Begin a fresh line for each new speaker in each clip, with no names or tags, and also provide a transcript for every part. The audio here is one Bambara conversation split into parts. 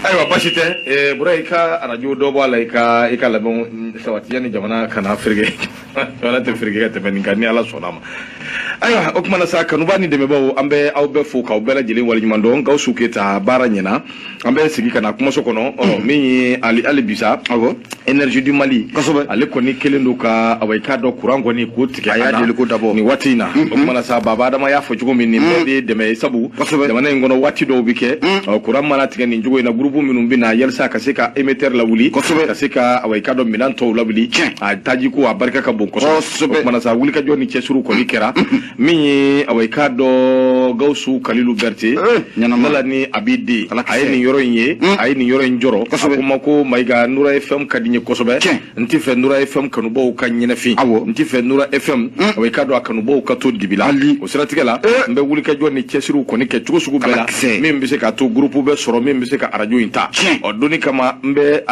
Ayiwa, basi tɛ. Bura, i ka arajo dɔ bɔ a la, i ka labɛnw sabati yanni jamana kana fereke. Jamana tɛ fereke ka tɛmɛ nin kan, ni Ala sɔnna a ma. Ayiwa, o kumana sa, kanuba ni dɛmɛbaw, an bɛ aw bɛɛ fo k'aw bɛɛ lajɛlen waleɲuman dɔn. Gawusu Keyita, baara ɲɛna. An bɛ sigi ka na kumaso kɔnɔ. Ɔ, min ye hali bisa Énergie du Mali, ale kɔni kelen don ka, awa, i k'a dɔn, courant kɔni k'o tigɛ.
A y'a
an na
deli ko dabɔ.
Nin waati in na. O kumana sa, Baba Adama y'a fɔ cogo min, nin bɛɛ de ye dɛmɛ ye, sabu jamana in kɔnɔ, waati dɔw bɛ kɛ, ɔ, courant mana tigɛ nin cogo in na, groupe minnu bɛ na yalisa ka se ka émetteur lawuli, ka se ka, awa, i k'a dɔn, minɛn tɔw lawuli, a taji ko a barika ka bon kosɛbɛ. O kumana sa, wulikajɔ ni cɛsiriw kɔni kɛra. Min ye, awa, i k'a dɔn, Gawusu Kalilu Berete,
ɲɛnama.
Lala ni a b'i den,
Ala
a ye
kisɛ.
nin yɔrɔ in ye, a ye nin yɔrɔ in jɔrɔ. A ko ma ko Mayiga, Nura FM ka di n ye kosɛbɛ. N tɛ fɛ Nura FM kanubaw ka ɲɛnɛfin. N tɛ fɛ Nura FM, awa, i k'a dɔn, a kanubaw ka to dibi la.
Hali.
O siratigɛ la, n bɛ wulikajɔ ni cɛsiriw kɔni kɛ cogo sugu bɛɛ la,
Ala kisɛ.
min bɛ se k'a to groupe bɛ sɔrɔ min bɛ se ka arajo in ta. Ɔ, donni kama, n bɛ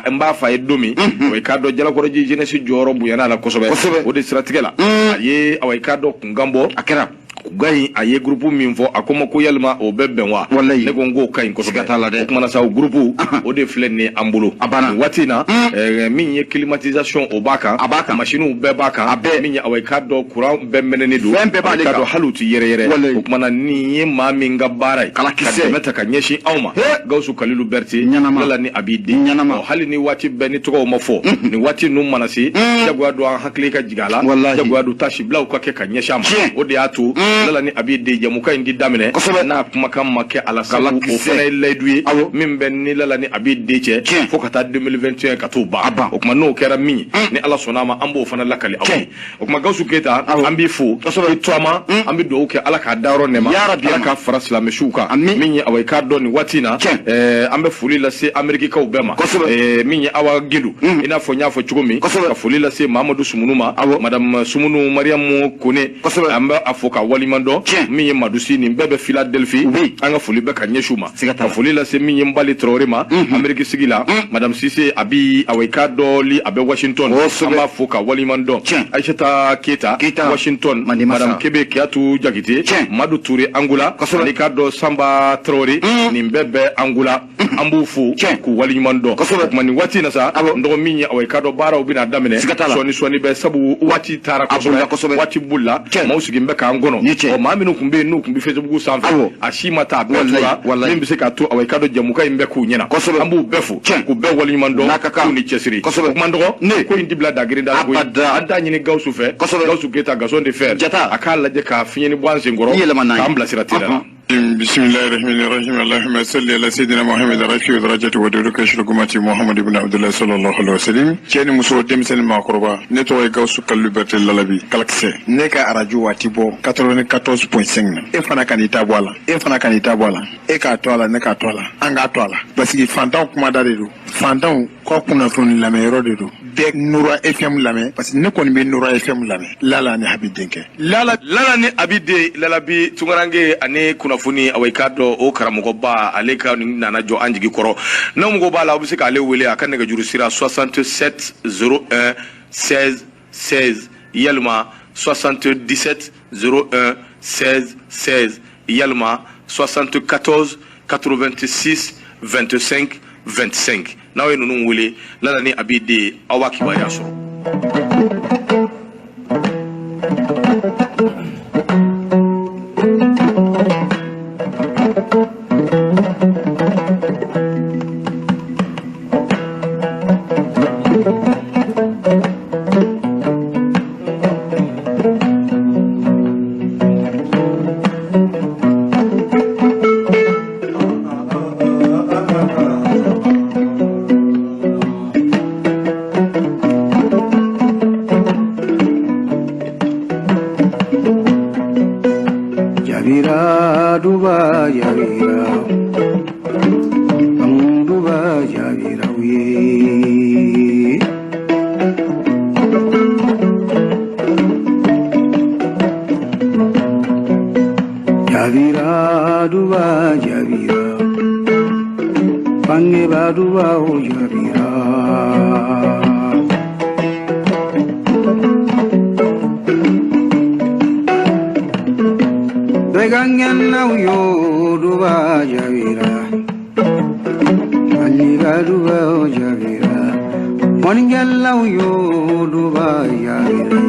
n b'a fɔ a ye don min, awa, i k'a dɔn, Jalakɔrɔji jeunesse jɔyɔrɔ bonyana a la kosɛbɛ. O de siratigɛ la, a ye, awa, i k'a dɔn, kunkan bɔ.
A kɛra.
Kunkan in, a ye groupe min fɔ, a ko ma ko yalima o bɛ bɛn wa?
Walayi.
Ne ko n k'o ka ɲi kosɛbɛ.
Siga t'a la dɛ.
O kumana sa, o groupe o de filɛ nin ye an bolo
A banna.
nin waati in na. Min ye climatisation, o b'a kan.
A b'a kan.
Machines bɛɛ b'a kan.
A bɛɛ.
Min ye, awa, i k'a dɔn, courant bɛɛ mɛnɛnen don.
Fɛn bɛɛ b'ale
Awa, i k'a
kan.
dɔn, hali u ti yɛrɛ yɛrɛ.
Walayi.
O kumana, nin ye maa min ka baara ye
Kala
ka
kisɛ.
dɛmɛ ta ka ɲɛsin anw ma, Gawusu Kalilu Berete,
Ɲɛnama.
Lala ni a b'i den.
Ɲɛnama.
Ɔ, hali ni waati bɛɛ ni tɔgɔw ma fɔ, nin waati ninnu mana se, jagoya don an hakili ka jigin a la.
Walahi.
Jagoya don tasibilaw ka kɛ ka ɲɛsin a ma. O de y'a to Lala ni a b'i den, jɛmukan in di daminɛ n'a kumakan ma kɛ a la,
Kala
sabu o
kisɛ.
fana ye layidu ye min bɛ ni Lala ni a b'i den cɛ fo ka taa 2021 ka t'o ban.
A ban.
O tuma, n'o kɛra min ye, ni Ala sɔnna a ma, an b'o fana lakali aw ye. O tuma, Gawusu Keyita, an b'i fo i tɔgɔma. An bɛ dugawu kɛ, Ala k'a dayɔrɔ nɛma.
Ya Rabbi.
Ala k'a fara silamɛsiw kan.
Amin.
Min ye, awa, i k'a dɔn, nin waati in na, an bɛ foli lase Amerikikaw bɛɛ ma. Min ye Awa Gelu, i n'a fɔ n y'a fɔ cogo min, ka foli lase Mamadu Sumunu ma, madame Sumunu Mariamu Kone, an bɛ a fo ka waliman dɔn. Min ye Madusi, nin bɛɛ bɛ Philadelphie, an ka foli bɛ ka ɲɛsin u ma.
Siga t'a
Ka
la.
foli lase min ye Nbali Traoré ma Ameriki sigi la, madame Sise, a bi, awa, i k'a dɔn, li a bɛ Washington, an b'a fo ka waliman dɔn. Aïssata Keita,
Keita.
Washington,
Mande Masa.
madame Kebe Kiyatu Jakite, Madu Touré Angola, ani k'a dɔn Samba Traoré, nin bɛɛ bɛ Angola, an b'u fo k'u waliɲuman dɔn. O tuma, nin waati in na sa, n dɔgɔ, min ye, awa, i k'a dɔn, baaraw bɛna daminɛ
Siga t'a la.
sɔɔni sɔɔni bɛ, sabu waati taara.
A bolila kosɛbɛ.
Waati bolila. Maaw sigilen bɛ k'an kɔnɔ.
Ni tiɲɛ.
Ɔ, maa minnu tun bɛ yen n'u tun bɛ Facebook sanfɛ, a si ma taa, a bɛɛ tora.
Walayi.
Min bɛ se k'a to, awa, i k'a dɔn, jɛmukan in bɛ k'u ɲɛna. An b'u bɛɛ fo k'u bɛɛ waleɲuman dɔn.
N'a ka kan.
K'u ni cɛsiri. O kuma, n dɔgɔ,
Ne.
ko in ti bila dagirin da la koyi.
Abada.
An t'a ɲini Gawusu fɛ, Gawusu Keyita, Gaston de Fer,
Jata.
a k'a lajɛ k'a fiɲɛni bɔ an senkɔrɔ,
I yɛlɛma n'a ye.
k'an bilasira teliya la.
بسم الله الرحمن الرحيم، اللهم صل على سيدنا محمد رفيع درجة ودرك شرقمة محمد بن عبد الله صلى الله عليه وسلم. Cɛ ni muso, denmisɛnnin, maakɔrɔba, ne tɔgɔ ye Gawusu Kalilu Berete Lalabi Kalakisɛ. Ne ka arajo waati bɔ 94.5 na, e fana ka n'i ta bɔ a la, e fana ka n'i ta bɔ a la, e k'a to a la, ne k'a to a la, an k'a to a la, parce que fantanw kumada de don, fantanw ka kunnafoni lamɛnyɔrɔ de don. Bɛɛ Nura FM lamɛn, parce que ne kɔni bɛ Nura FM lamɛn. Lala ni Habi denkɛ Lala.
Lala ni Abi den Lalabi Tunkaranke ani kunnafoni, awa, i k'a dɔn, o karamɔgɔba, ale ka nin nana jɔ an jigi kɔrɔ. N'aw mago b'a la, aw bɛ se k'ale wele a ka nɛgɛjuru sira 67 01 16 16, yalima 77 01 16 16, yalima 74 86 25 25. N'aw ye ninnu wele, Lala ni Abi den, aw b'a kibaruya sɔrɔ.
Jabira duba jabira, duba jabira ye. Jabira duba jabira, bangeba duba o jabira. Begangan yo duba jabira. Maliba dubaw jaabira mɔnikɛlaw yo duba jaabira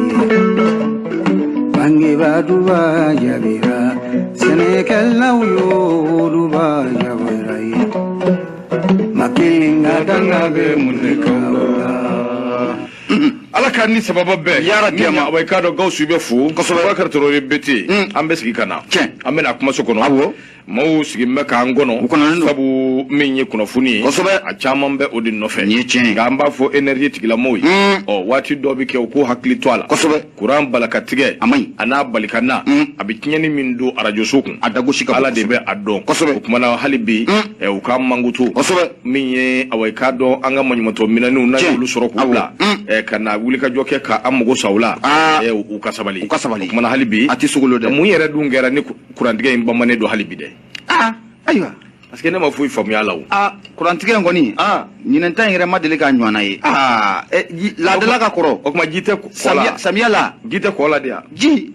bangeba duba jaabira sɛnɛkɛlaw yo duba jaabira ma kelen ka danga bɛ mun de kan
Ala ka ni sababa bɛɛ
Yarabi.
Min awa i k'a dɔn Gawusu bɛ fo.
Kosɛbɛ.
Bubakari Tarawele Bete, an bɛ sigi ka na.
Tiɲɛ.
An bɛna kumaso kɔnɔ.
Awɔ.
Maaw sigilen bɛ k'an kɔnɔ.
U kɔnɔnen don.
Sabu min ye kunnafoni ye.
Kosɛbɛ.
A caman bɛ o de nɔfɛ.
Nin ye tiɲɛ ye.
Nka an b'a fɔ énergie tigilamɔgɔw ye. Ɔ waati dɔ bɛ kɛ u k'u hakili to a la.
Kosɛbɛ.
Kuran balakatigɛ.
A man ɲi.
A n'a balika na. A bɛ tiɲɛni min don arajoso kun.
A dagosi ka bon
Ala de
kosɛbɛ.
bɛ a dɔn.
Kosɛbɛ.
O kumana hali bi u k'an mankutu.
Kosɛbɛ.
Min ye awa i k'a dɔn an ka maɲumantɔ minɛnw n'a
Tiɲɛ.
y'olu sɔrɔ k'u
Awɔ.
bila ka na wulikajɔ kɛ ka an mago sa u la.
Aa.
U ka sabali.
U ka sabali.
O kumana hali bi
A tɛ sogolo dɛ.
Mun yɛrɛ dun kɛra ni kurantigɛ in bamanen don hali bi dɛ?
Aa ayiwa.
Parce que ne ma foyi faamuya a la o.
Aa, kurantigɛ in kɔni, ɲinɛn ta in yɛrɛ ma deli k'a ɲɔgɔnna ye. Aa, laadala ka kɔrɔ.
O tuma ji tɛ kɔ
samiya
la?
Samiya la.
Ji tɛ kɔ la de yan?
Ji.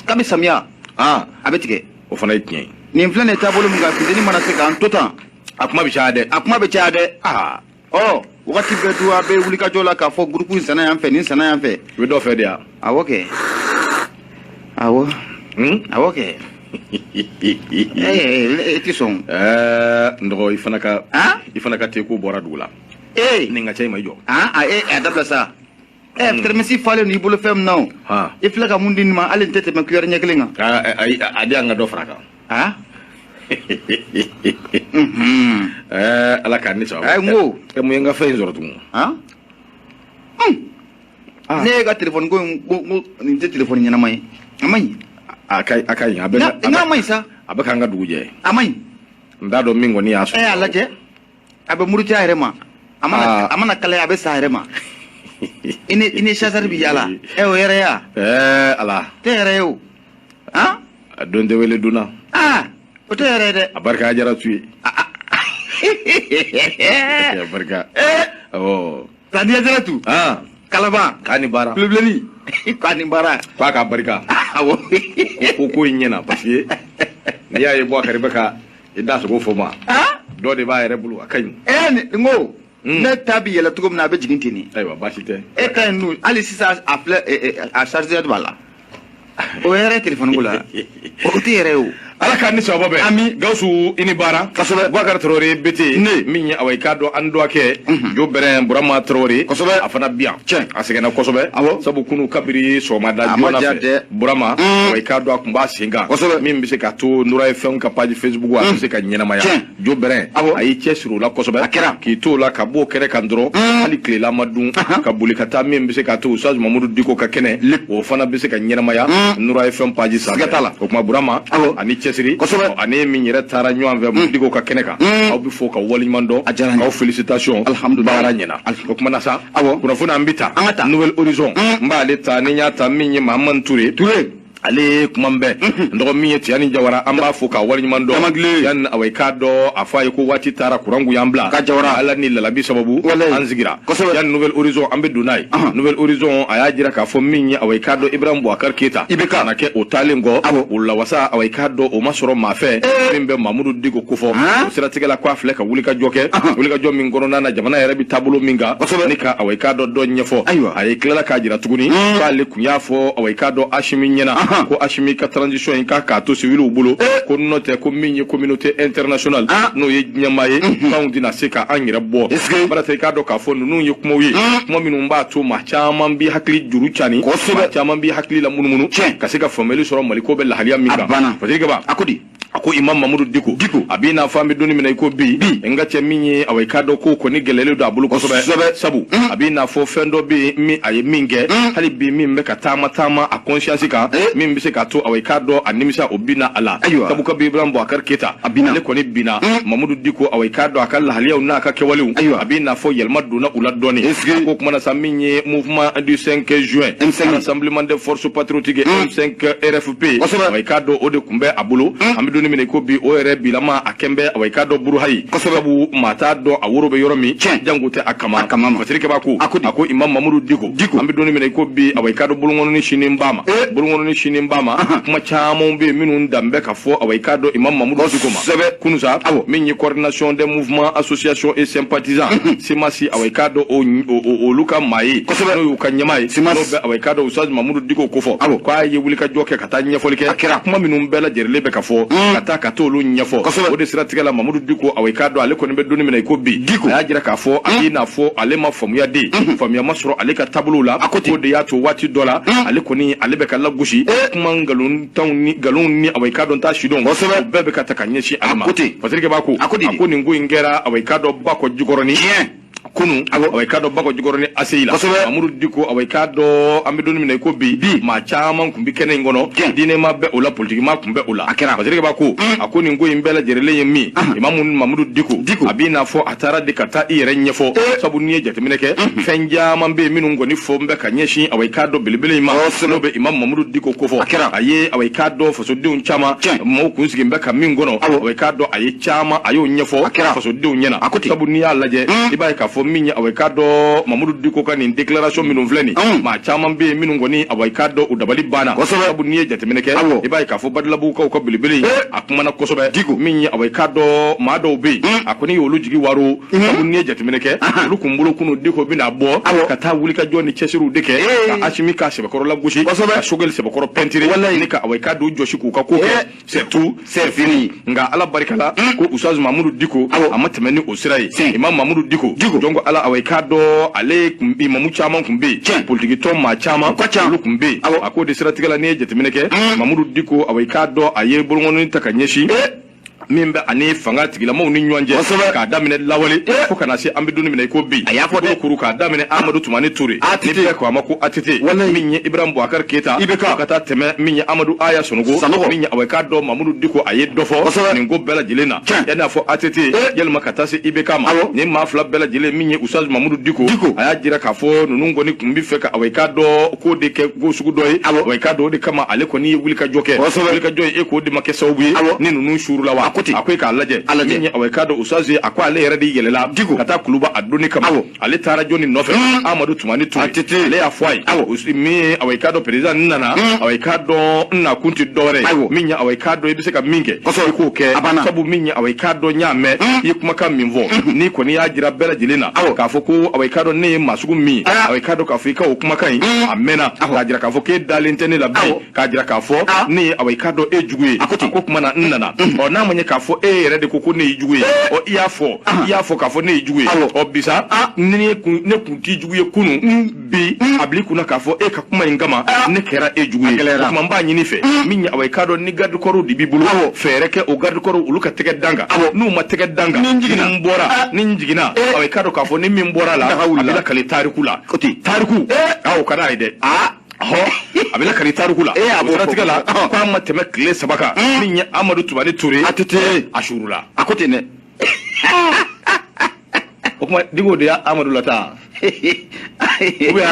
Kabi samiya a bɛ tigɛ.
O fana ye tiɲɛ ye.
Nin filɛ nin ye taabolo min kan, funteni mana se k'an to tan,
A kuma bɛ caya dɛ.
A kuma bɛ caya dɛ. Ɔ wagati bɛɛ dun a bɛ wulikajɔ la k'a fɔ groupe in sanna yan fɛ, nin sanna yan fɛ.
I bɛ dɔ fɛ de yan?
Awɔ kɛ, awɔ. Awɔ kɛ, ee, e ti sɔn.
Ɛɛ, n dɔgɔ, i fana ka i fana ka teko bɔra dugu la. Nin ka ca, i ma i jɔ.
A a dabila sa. Thermos falen don i bolo fɛn min na o, i filɛ ka mun di nin ma, hali nin tɛ tɛmɛ cuillère ɲɛ kelen kan.
Ayi, a di an ka dɔ fara a kan. Ɛɛ, Ala k'a ni sababa.
Ayi, n ko.
Ɛ, mun ye n ka fɛn in sɔrɔ tugun?
Ne ye ka telefɔni ko in ko nin tɛ telefɔni ɲɛnama ye, a man ɲi.
A ka ɲi, a bɛ
N'a man ɲi sa.
A bɛ k'an ka dugu jɛ.
A man ɲi.
N t'a dɔn min kɔni y'a sɔrɔ.
Ɛ, a lajɛ, a bɛ muruti a yɛrɛ ma, a mana a mana kalaya, a bɛ sa a yɛrɛ ma. I ni chargeur bi yaala, ɛ, o yɛrɛ ya.
Ɛɛ, Ala.
Tɛ yɛrɛ ye o.
A don tɛ wele donna.
Aa, o tɛ yɛrɛ ye dɛ.
A barika a jara tu ye. A barika. Awɔ.
Sadiya jara tu. Kalaban.
K'a ni baara.
Kulobilenni k'a ni baara.
K'a ka barika.
Awɔ.
Ko in ɲɛna parce que n'i y'a ye Boubacar bɛ ka i da sogo fɔ ma. Dɔ de b'a yɛrɛ bolo, a ka ɲi.
Ɛ, n ko ne ta bi yɛlɛ cogo min na, a bɛ jigin ten de.
Ayiwa, baasi tɛ.
E ta in dun, hali sisan a filɛ, a chargeur b'a la. O yɛrɛ téléphone ko la, o tɛ yɛrɛ ye o.
Ala k'an ni sababa bɛn.
Ami.
Gawusu, i ni baara.
Kosɛbɛ.
Boubacar Traoré Bete.
Ne.
Min ye awa i k'a dɔn an dɔgɔkɛ Jo Bɛrɛn Burama Traoré.
Kosɛbɛ.
A fana bi yan.
Tiɲɛ.
A sɛgɛnna kosɛbɛ.
Awɔ.
Sabu kunu kabiri sɔgɔmada
A ma
joona
diya
fɛ.
dɛ.
Burama, awa i k'a dɔn a tun b'a sen kan.
Kosɛbɛ.
Min bɛ se k'a to Nura ye fɛnw ka page Facebook a bɛ se ka ɲɛnamaya.
Tiɲɛ.
Jo Bɛrɛn.
Awɔ.
A y'i cɛsiri o la kosɛbɛ.
A kɛra.
K'i to o la ka b'o kɛnɛ kan dɔrɔn. Hali tilela ma dun. Ka boli ka taa min bɛ se k'a to Ustaz Mamudu Diko ka kɛnɛ. O fana bɛ se ka ɲɛnamaya. Nura ye fɛn page sanfɛ.
Siga t'a la.
O tuma Burama.
Awɔ.
Ani cɛsiri.
Kosɛbɛ.
Ani min yɛrɛ taara ɲɔgɔn fɛ Diko ka kɛnɛ kan. Aw bɛ fo ka waleɲuman dɔn.
A diyara n ye.
K'aw félicitation.
Alhamdulillah.
Baara ɲɛna. O kuma na sa.
Awɔ.
Kunnafoni an bɛ ta.
An ka ta.
Nouvel Horizon. N b'ale ta, ni n y'a ta, min ye Mahamani Ture.
Ture.
Ale kuma bɛɛ n dɔgɔ min ye Tiyani Jawara, an b'a fo k'a waleɲuman dɔn.
Jamagile.
Tiyani, awa i k'a dɔn a fɔ a ye ko waati taara, kuran kun y'an bila.
Ka Jawara.
Ala ni lalabi sababu
Walayi.
an sigira.
Kosɛbɛ.
Tiyani, Nouvel Horizon an bɛ don n'a ye. Nouvel Horizon a y'a jira k'a fɔ min ye awa i k'a dɔn Ibrahim Boubacar Keita.
IBK.
Na kɛ o taalen kɔ.
Awɔ.
O lawasa, awa i k'a dɔn o ma sɔrɔ maa fɛ min bɛ Mamudu Diko kofɔ. O siratigɛ la, k'a filɛ ka wulikajɔ kɛ. Wulikajɔ min kɔnɔna na, jamana yɛrɛ bɛ taabolo min kan.
Kosɛbɛ.
Ni ka awa i k'a dɔn dɔ ɲɛfɔ.
Ayiwa.
A ye tilala k'a jira tuguni k'ale kun y'a fɔ awa i k'a dɔn Asimi ɲɛna ko Asimi ka transition in k'a to civiliw bolo, ko n'o tɛ ko min ye communauté internationale n'o ye diɲɛmaa ye, k'anw tɛna se ka an yɛrɛ bɔ.
Est-ce que-
Barisa i k'a dɔn k'a fɔ ninnu ye kumaw ye, kuma minnu b'a to maa caman b'i hakili juru cani, maa caman b'i hakili la munumunu
Tiɲɛ.
ka se ka faamuyali sɔrɔ Maliko bɛ lahaliya min
A
kan.
banna.
Parce que Kaba,
A ko di?
A ko Imam Mamudu Diko.
Diko.
A b'i n'a fɔ an bɛ don min na i ko bi, n ka cɛ, min ye awa i k'a dɔn ko kɔni gɛlɛyalen don a bolo kosɛbɛ.
Kosɛbɛ.
Sabu a b'i n'a fɔ fɛn dɔ bɛ yen min a ye min kɛ, hali bi min bɛ ka taama taama a conscience kan, min bɛ se k'a to awa i k'a dɔn a nimisa o binna a la.
Ayiwa.
Sabu kabi Ibrahim Boubacar Keita
A binna.
ale kɔni binna, Mamudu Diko, awa i k'a dɔn a ka lahaliyaw n'a ka kɛwalew,
Ayiwa.
a b'i n'a fɔ yɛlɛma donna u la dɔɔni.
Est-ce que-
A ko kuma na sa, min ye mouvement du 5 juin,
M5.
Rassemblement des forces patriotiques, M5 RFP,
Kosɛbɛ.
awa i k'a dɔn o de tun bɛ a bolo. An bɛ don min na i ko bi, o yɛrɛ bilama a kɛn bɛ awa i k'a dɔn buruhayi.
Kosɛbɛ.
Sabu maa t'a dɔn a woro bɛ yɔrɔ min.
Tiɲɛ.
Jango tɛ a kama.
A kama ma.
Fasiri Kaba ko
A ko di?
A ko Imam Mamudu Diko.
Diko.
An bɛ don min na i ko bi, awa i k'a dɔn bolokɔnɔni sinin ba ma. Bolokɔnɔni sinin ɲɛsinnen b'a ma. Kuma caman bɛ yen minnu dan bɛ ka fɔ, awa, i k'a dɔn, Imam Mamudu Diko ma. Kunu sa, min ye Coordination des mouvements, associations et sympathisants, CMAS, awa, i k'a dɔn, olu ka maa ye, n'o y'u ka ɲɛmaa ye, n'o bɛ, awa, i k'a dɔn, Ustaz Mamudu Diko ko fɔ k'a ye wulikajɔ kɛ ka taa ɲɛfɔli kɛ, kuma minnu bɛɛ lajɛlen bɛ ka fɔ, ka taa ka t'olu ɲɛfɔ. O de siratigɛ la, Mamudu Diko, awa, i k'a dɔn, ale kɔni bɛ don min na i ko bi, a y'a jira k'a fɔ a b'i n'a fɔ ale ma faamuya de, faamuya ma sɔrɔ ale ka taabolo la. O de y'a to waati dɔ la, ale kɔni, ale bɛ ka lagosi, kuma nkalontanw ni nkalonw ni, awa, i k'a dɔn, t'a sidɔn, o bɛɛ bɛ ka ta ka ɲɛsin ale ma. Patrick b'a ko, a ko nin ko in kɛra, awa, i k'a dɔn, Bakɔ Jikɔrɔni kunu, awa, i k'a dɔn, Bakɔ Jikɔrɔni ACI la. Mamudu Diko, awa, i k'a dɔn, an bɛ don min na i ko bi, maa caman tun bɛ kɛnɛ in kɔnɔ, diinɛma bɛ o la, politikima tun bɛ o la. Patrick b'a ko, a ko nin ko in bɛɛ lajɛlen ye min, Imamu Mamudu Diko, a b'i n'a fɔ a taara de ka taa i yɛrɛ ɲɛfɔ, sabu n'i ye jateminɛ kɛ, fɛn caman bɛ yen minnu kɔni fɔ n bɛ ka ɲɛsin, awa, i k'a dɔn, belebele in ma, n'o bɛ Imam Mamudu Diko kofɔ. A ye, awa, i k'a dɔn, fasodenw caman, maaw kun sigi bɛ ka min kɔnɔ, awa, i k'a dɔn, a ye caman, a y'o ɲɛfɔ fasodenw ɲɛna. Sabu n'i y'a lajɛ, i b'a ye k'a fɔ min ye, awa, i k'a dɔn, Mamudu Diko ka nin déclaration minnu filɛ nin, maa caman bɛ yen minnu kɔni, awa, i k'a dɔn, u dabali banna. Sabu n'i ye jateminɛ kɛ, i b'a ye k'a fɔ Badalabugukaw ka belebele in, a kumana kosɛbɛ. Min ye, awa, i k'a dɔn, maa dɔw bɛ yen, a kɔni y'olu jigi waro, sabu n'i ye jateminɛ kɛ, olu kun bolo kunu Diko bɛna bɔ ka taa wulikajɔ ni cɛsiriw de kɛ ka Asimi ka sɛbɛkɔrɔ lagosi, ka Sogɛli sɛbɛkɔrɔ pɛntiri, ni ka, awa, i k'a dɔn, jɔsi k'u ka ko kɛ, c'est tout, c'est fini. Nka Ala barika la, ko Ustaz Mamudu Diko, a ma tɛmɛ ni o sira ye. Imam Mamudu Diko, donc Ala, awa, i k'a dɔn, ale kun, imamu caman kun bɛ yen, politiki tɔn maa caman, olu kun bɛ yen. A k'o de siratigɛ la, n'i ye jateminɛ kɛ, Mamudu Diko, awa, i k'a dɔn, a ye bolokɔnɔni ta ka ɲɛsin min bɛ ani fanga tigilamaw ni ɲɔgɔn cɛ, k'a daminɛ lawale fo ka na se an bɛ don min na i ko bi. A y'a fɔ dɛ, kuru k'a daminɛ Amadu Tumani Ture, ni bɛɛ ko a ma ko ATT, min ye Ibrahim Boubacar Keita, IBK, ka taa tɛmɛ min ye Amadu Aya Sanogo, min ye, awa, i k'a dɔn, Mamudu Diko, a ye dɔ fɔ nin ko bɛɛ lajɛlen na, yanni a fɔ ATT, yalima ka taa se IBK ma. Nin maa fila bɛɛ lajɛlen, min ye Ustaz Mamudu Diko, a y'a jira k'a fɔ ninnu kɔni tun bɛ fɛ ka, awa, i k'a dɔn, ko de kɛ ko sugu dɔ ye. Awa, i k'a dɔn, o de kama ale kɔni ye wulikajɔ kɛ. Wulikajɔ ye, e k'o de ma kɛ sababu ye ni ninnu suurula wa? A ko ten, a ko e k'a lajɛ, min ye, awa, i k'a dɔn, Ustaz ye, a ko ale yɛrɛ de yɛlɛla ka taa Kuluba a donni kama. Ale taara jɔnni nɔfɛ? Amadu Tumani Ture. Ale y'a fɔ a ye min ye, awa, i k'a dɔn, président n nana, awa, i k'a dɔn, n nakun tɛ dɔwɛrɛ ye, min ye, awa, i k'a dɔn, i bɛ se ka min kɛ, i k'o kɛ, sabu min ye, awa, i k'a dɔn, n y'a mɛn i ye kumakan min fɔ, n'i kɔni y'a jira bɛɛ lajɛlen na k'a fɔ ko, awa, i k'a dɔn, ne ye maa sugu min ye, awa, i k'a dɔn k'a fɔ i ka o kumakan in a mɛnna, k'a jira k'a fɔ k'e dalen tɛ ne la bi, k'a jira k'a fɔ ne ye, awa, i k'a dɔn, e jugu ye. A ko tuma na n nana, ɔ, n'a ma ɲɛ k'a fɔ e yɛrɛ de ko ko ne y'i jugu ye, ɔ, i y'a fɔ k'a fɔ ne y'i jugu ye, ɔ, bisa ni ne kun t'i jugu ye kunun, bi a bil'i kunna k'a fɔ e ka kuma in kama ne kɛra e jugu ye. O tuma n b'a ɲini fɛ, min ye, awa, i k'a dɔn, ni garde corps de b'i bolo, fɛɛrɛ kɛ o garde corps olu ka tɛgɛ dan kan. N'u ma tɛgɛ dan kan, ni n bɔra, ni n jiginna, awa, i k'a dɔn k'a fɔ ni min bɔra la, a bɛ lakali tariku la, tariku awɔ, ka d'a ye dɛ, hɔ, a bɛ lakali tariku la. O siratigɛ la, k'a ma tɛmɛ tile 3 kan, min ye Amadu Tumani Ture,
ATT,
a suurula.
A ko ten dɛ.
O tuma Diko de y'a Amadu lata ou bien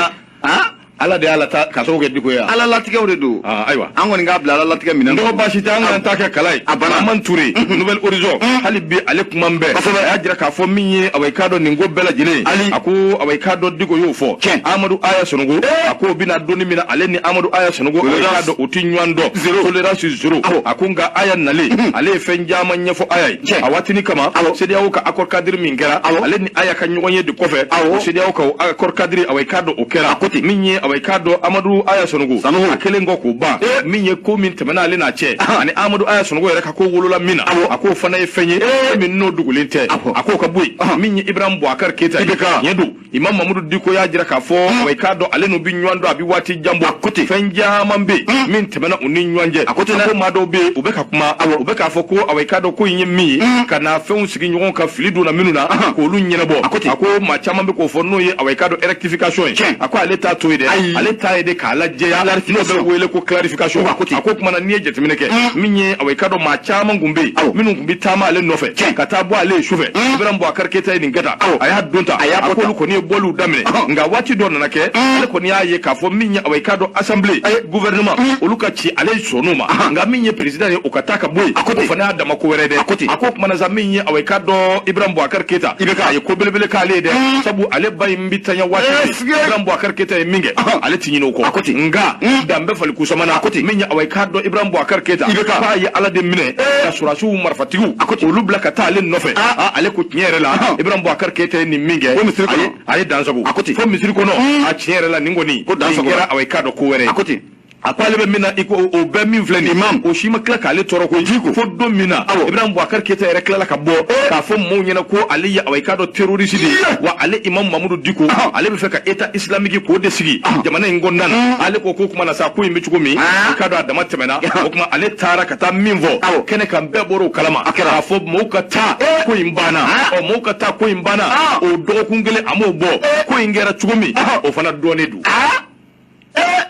Ala de y'a lata ka sababu kɛ Diko ye?
Ala latigɛw de don.
Ayiwa.
An kɔni k'a bila Ala latigɛ minɛn.
Dɔgɔ baasi tɛ, an kana taa kɛ kala ye.
A banna.
Amadu Ture, Nouvel Horizon, hali bi ale kuma bɛɛ, a y'a jira k'a fɔ min ye, awa, i k'a dɔn, nin ko bɛɛ lajɛlen, a ko, awa, i k'a dɔn, Diko y'o fɔ. Amadu Aya Sanogo, a ko o bɛna donni min na, ale ni Amadu Aya Sanogo, awa, i k'a dɔn, o ti ɲɔgɔn dɔn, tolérance zéro. A ko nka Aya nalen, ale ye fɛn caman ɲɛfɔ Aya ye a waatini kama. CEDEAO ka accord cadre min kɛra, ale ni Aya ka ɲɔgɔn ye de kɔfɛ, o CEDEAO ka accord cadre, awa, i k'a dɔn, o kɛra. Min ye, awa, i k'a dɔn, Amadu Aya Sanogo, a kɛlen kɔ k'o ban, min ye ko min tɛmɛna ale n'a cɛ ani Amadu Aya Sanogo yɛrɛ ka ko wolola min na, a k'o fana ye fɛn ye min n'o dogolen tɛ, a k'o ka bɔ yen. Min ye Ibrahim Boubacar Keita ye, tiɲɛ don, Imam Mamudu Diko y'a jira k'a fɔ, awa, i k'a dɔn, ale n'u bɛ ɲɔgɔn dɔn, a bɛ waati jan bɔ, fɛn caman bɛ yen min tɛmɛna u ni ɲɔgɔn cɛ. A ko maa dɔw bɛ yen, u bɛ ka kuma, u bɛ k'a fɔ ko, awa, i k'a dɔn, ko in ye min ye, ka na fɛnw sigi ɲɔgɔn kan, fili donna minnu na, k'olu ɲɛnabɔ. A ko maa caman bɛ k'o fɔ, n'o ye, awa, i k'a dɔn, rectification ye. A ko ale t'a to yen dɛ, ale ta ye de k'a lajɛya, n'o bɛ wele ko clarification. A ko tuma na, n'i ye jateminɛ kɛ, min ye, awa, i k'a dɔn, maa caman kun bɛ yen minnu kun bɛ taama ale nɔfɛ ka taa bɔ ale ye sufɛ, Ibrahim Boubacar Keita ye nin kɛ tan, a y'a don tan, a k'olu kɔni ye bɔliw daminɛ. Nka waati dɔ nana kɛ, ale kɔni y'a ye k'a fɔ min ye, awa, i k'a dɔn, assemblée, gouvernement, olu ka ci, ale sɔnn'o ma. Nka min ye président ye, o ka taa ka bɔ yen, o fana y'a dama ko wɛrɛ dɛ. A ko tuma na sa, min ye, awa, i k'a dɔn, Ibrahim Boubacar Keita, a ye ko belebele k'ale ye dɛ, sabu ale ba in bɛ tanya waati min, Ibrahim Boubacar Keita ye min kɛ. Ale ti ɲinɛ o kɔ.
A ko ten.
Nka dan bɛ fali kusama na.
A ko ten.
Min ye, awa, i k'a dɔn, Ibrahim Boubacar Keita,
IBK.
k'a ye Ala de minɛ ka sɔrɔdasiw marifatigiw
A ko ten.
olu bila ka taa ale nɔfɛ.
Ah.
Ah, ale ko tiɲɛ yɛrɛ la, Ibrahim Boubacar Keita ye nin min kɛ,
Ko misiri kɔnɔ.
a ye dan sago.
A ko ten.
Fo misiri kɔnɔ. A tiɲɛ yɛrɛ la, nin kɔni,
Ko dan
nin
sago.
kɛra, awa, i k'a dɔn, ko wɛrɛ ye.
A ko ten.
A ko ale bɛ min na, i ko o bɛɛ min filɛ nin,
Imam.
o si ma tila k'ale tɔɔrɔ koyi, fo don min na Ibrahim Boubacar Keita yɛrɛ tilala ka bɔ k'a fɔ maaw ɲɛna ko ale ye, awa, i k'a dɔn, terroriste de ye, wa ale Imam Mamudu Diko, ale bɛ fɛ ka État islamique k'o de sigi jamana in kɔnɔna na. Ale ko kuma na sa, ko in bɛ cogo min, i k'a dɔn, a dama tɛmɛna. O tuma ale taara ka taa min fɔ kɛnɛ kan, bɛɛ bɔra o kalama k'a fɔ maaw ka taa, ko in banna. Ɔ, maaw ka taa, ko in banna. O dɔgɔkun kelen a m'o bɔ, ko in kɛra cogo min, o fana dɔnnen don.